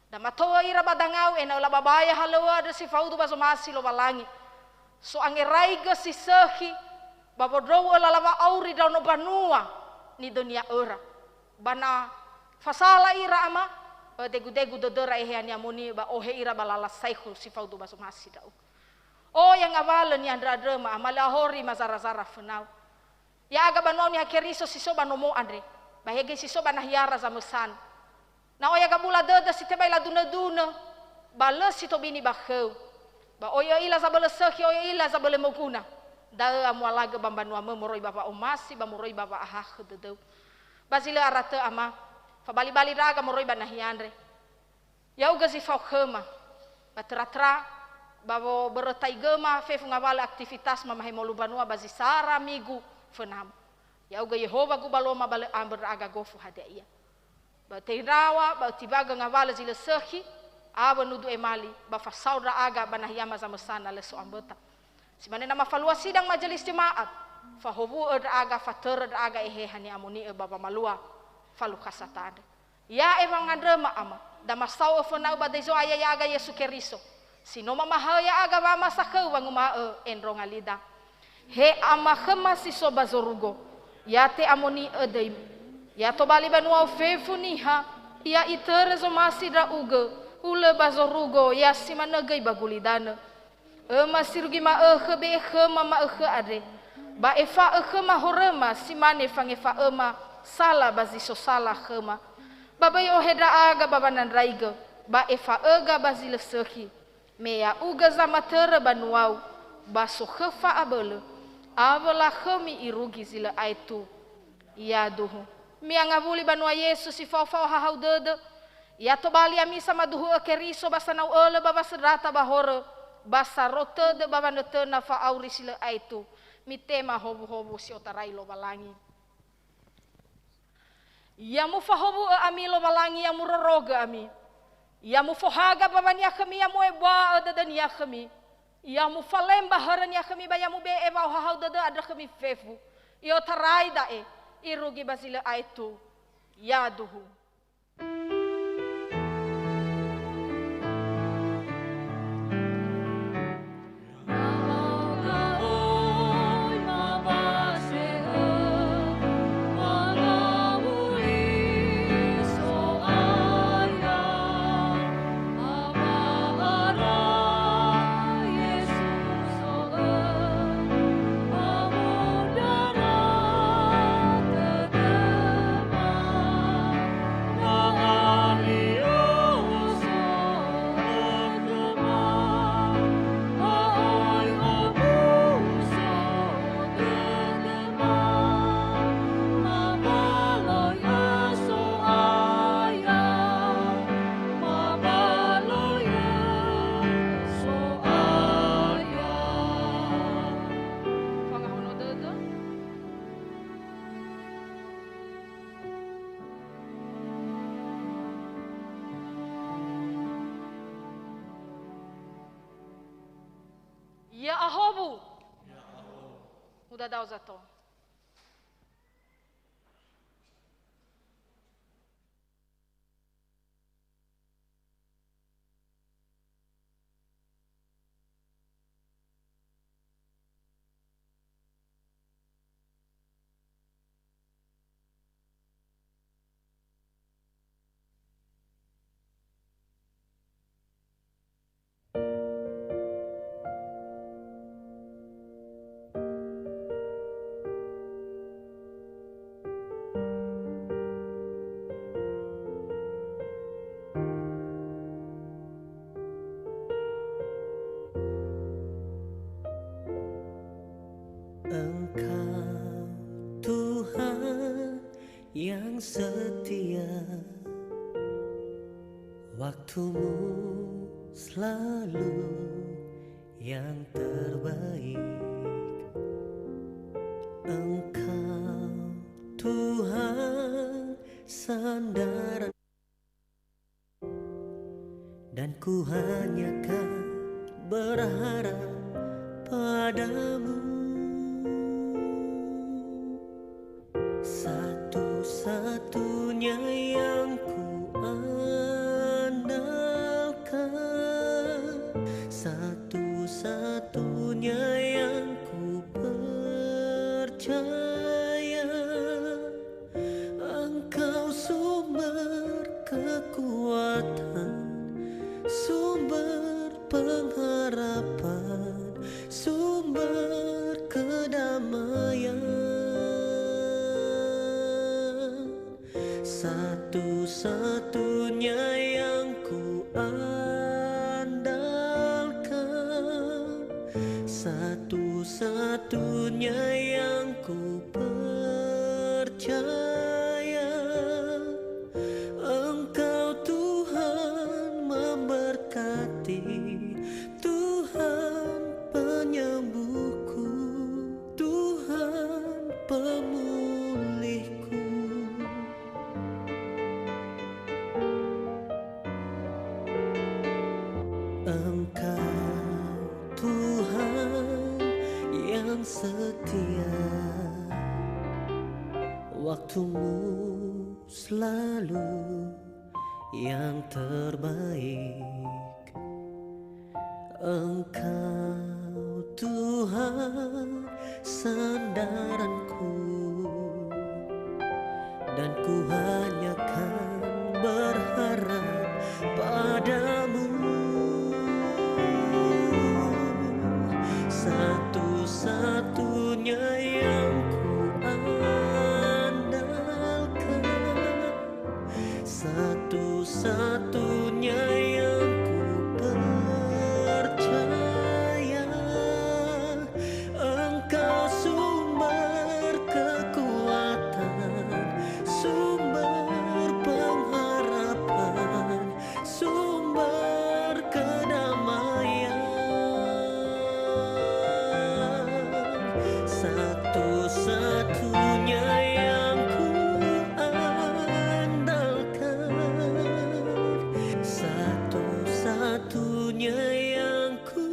Da matou'ö ira ba dangau ena'ö lababaya halöŵö andrö si faudu ba zomasi Lowalangi. So'angeraigö si sökhi ba wondrou'ö lala wa'auri ndraono mbanua nidönia'öra. Ba na fasala ira, Ama, ödegu-degu dödöra Eheha Ni'amoni'ö ba ohe ira ba lala saekhu si faudu ba zomasi ndra'ugö. Oya ngawalö ni'andrö'andröma, Ama, lö ahori mazara-zara fönau. Ya'aga banua Niha Keriso si so ba nomo andre, ba he göi si so ba nahiara zamösanö. Na oya gabula dödö si tebai ladunö-dunö, ba lö si tobini ba khöu. Ba oi ö'ila zabölö sökhi, oi ö'ila zabölö moguna. Da'ö amualagö ba mbanuamö moroi ba wa'omasi, ba moroi ba wa'ahakhö dödöu. Ba zi lö aratö, Ama, fabali-bali ndra'aga moroi ba nahia andre. Ya'ugö zi fao khöma, ba töra-töra, ba wobörötaigöma fefu ngawalö aktivitas mamahemolu mbanua ba zi sara migu fönama. Ya'ugö Yehowa gubaloma ba lö ambö ndra'aga gofu hadia ia. Ba ötei ndraw̃a, ba ötimbagö ngawalö zi lö sökhi, awö nudu emali, ba fasao ndra'aga ba nahiama zamösana lö so amböta. Si manö na mafalua sidang majelis jemaat, fahowu'ö ndra'aga, fatörö ndra'aga Eheha Ni'amoni'ö ba wamalua falukhasa ta andre. Ya'e wangandröma, Ama, da masao'ö föna'u ba döi Zo'aya ya'aga Yesu Keriso, si no mamahaö ya'aga wamasa khöu wanguma'ö endronga lida. He Ama khöma si so ba zorugo, ya te'amoni'ö döimu. Ya tobali banuau fefu niha, ya itörö zomasi ndra'ugö, hulö ba zorugo, ya si manö göi ba gulidanö. Öma si rugi ma'ökhö be'e khöma ma'ökhö andre, ba efa'ö khöma horöma si mane fangefa'öma sala ba zi so sala khöma. Ba böi ohe ndra'aga ba wanandraigö, ba efa'öga ba zi lö sökhi. Me ya'ugö zamatörö banuau, ba sokhö fa'abölö, awö lakhömi irugi zi lö aetu. Yaduhu. Mi'angawuli banua Yesu si fao-fao hahau dödö. Ya tobali ami samaduhu'ö Keriso ba sanau ölö ba wasöndrata ba horö, ba saro tödö ba wanötöna fa'auri si lö aetu. Mitema howuhowu si otarai Lowalangi. Ya mufahowu'ö ami Lowalangi, ya murorogö ami. Ya mufohaga mbaŵa-Nia khömi, ya mu'ebua dödö-Nia khömi. Ya mufalemba hörö-Nia khömi ba ya mube'e wa'ohahau dödö andrö khömi fefu. I'otarai da'e, irugi ba zi lö aetu. Yaduhu. Fangahono dödö. Ya'ahowu. Mudadao zato. Waktumu selalu yang terbaik. Engkau, Tuhan, sandaran, dan ku hanya kan berharap padamu. Satu-satunya yang ku andalkan, satu-satunya yang ku percaya. Engkau sumber kekuatan, sumber pengharapan, sumber kedamaian. Satu-satunya yang ku andalkan, satu-satunya yang ku percaya. Engkau, Tuhan, memberkati, Tuhan, penyembuhku, Tuhan, pemulihku. Engkau, Tuhan, yang setia, waktumu selalu yang terbaik. Engkau, Tuhan, sandaranku, dan ku hanya kan berharap padamu. Satu-satunya yang ku andalkan, satu-satunya yang ku percaya. Engkau sumber kekuatan, sumber pengharapan, sumber kedamaian. Satu-satunya yang ku andalkan, satu-satunya yang ku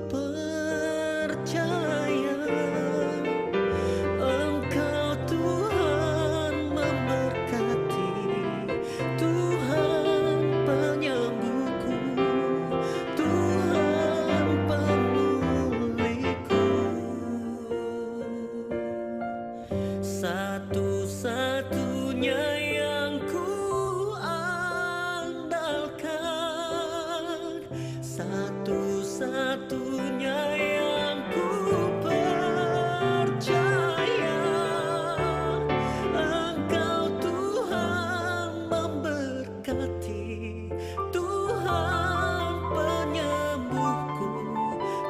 percaya. Engkau, Tuhan, memberkati, Tuhan, penyembuhku, Tuhan, pemulihku. Satu-satunya yang ku andalkan, satu-satunya yang ku percaya. Engkau, Tuhan, memberkati, Tuhan, penyembuhku,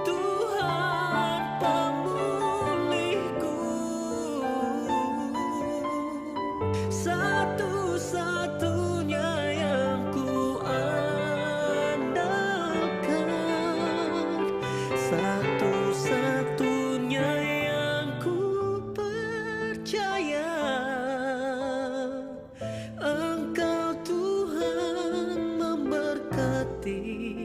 Tuhan, pemulihku. Satu-satunya yang ku andalkan, satu-satunya yang ku percaya. Engkau, Tuhan, memberkati,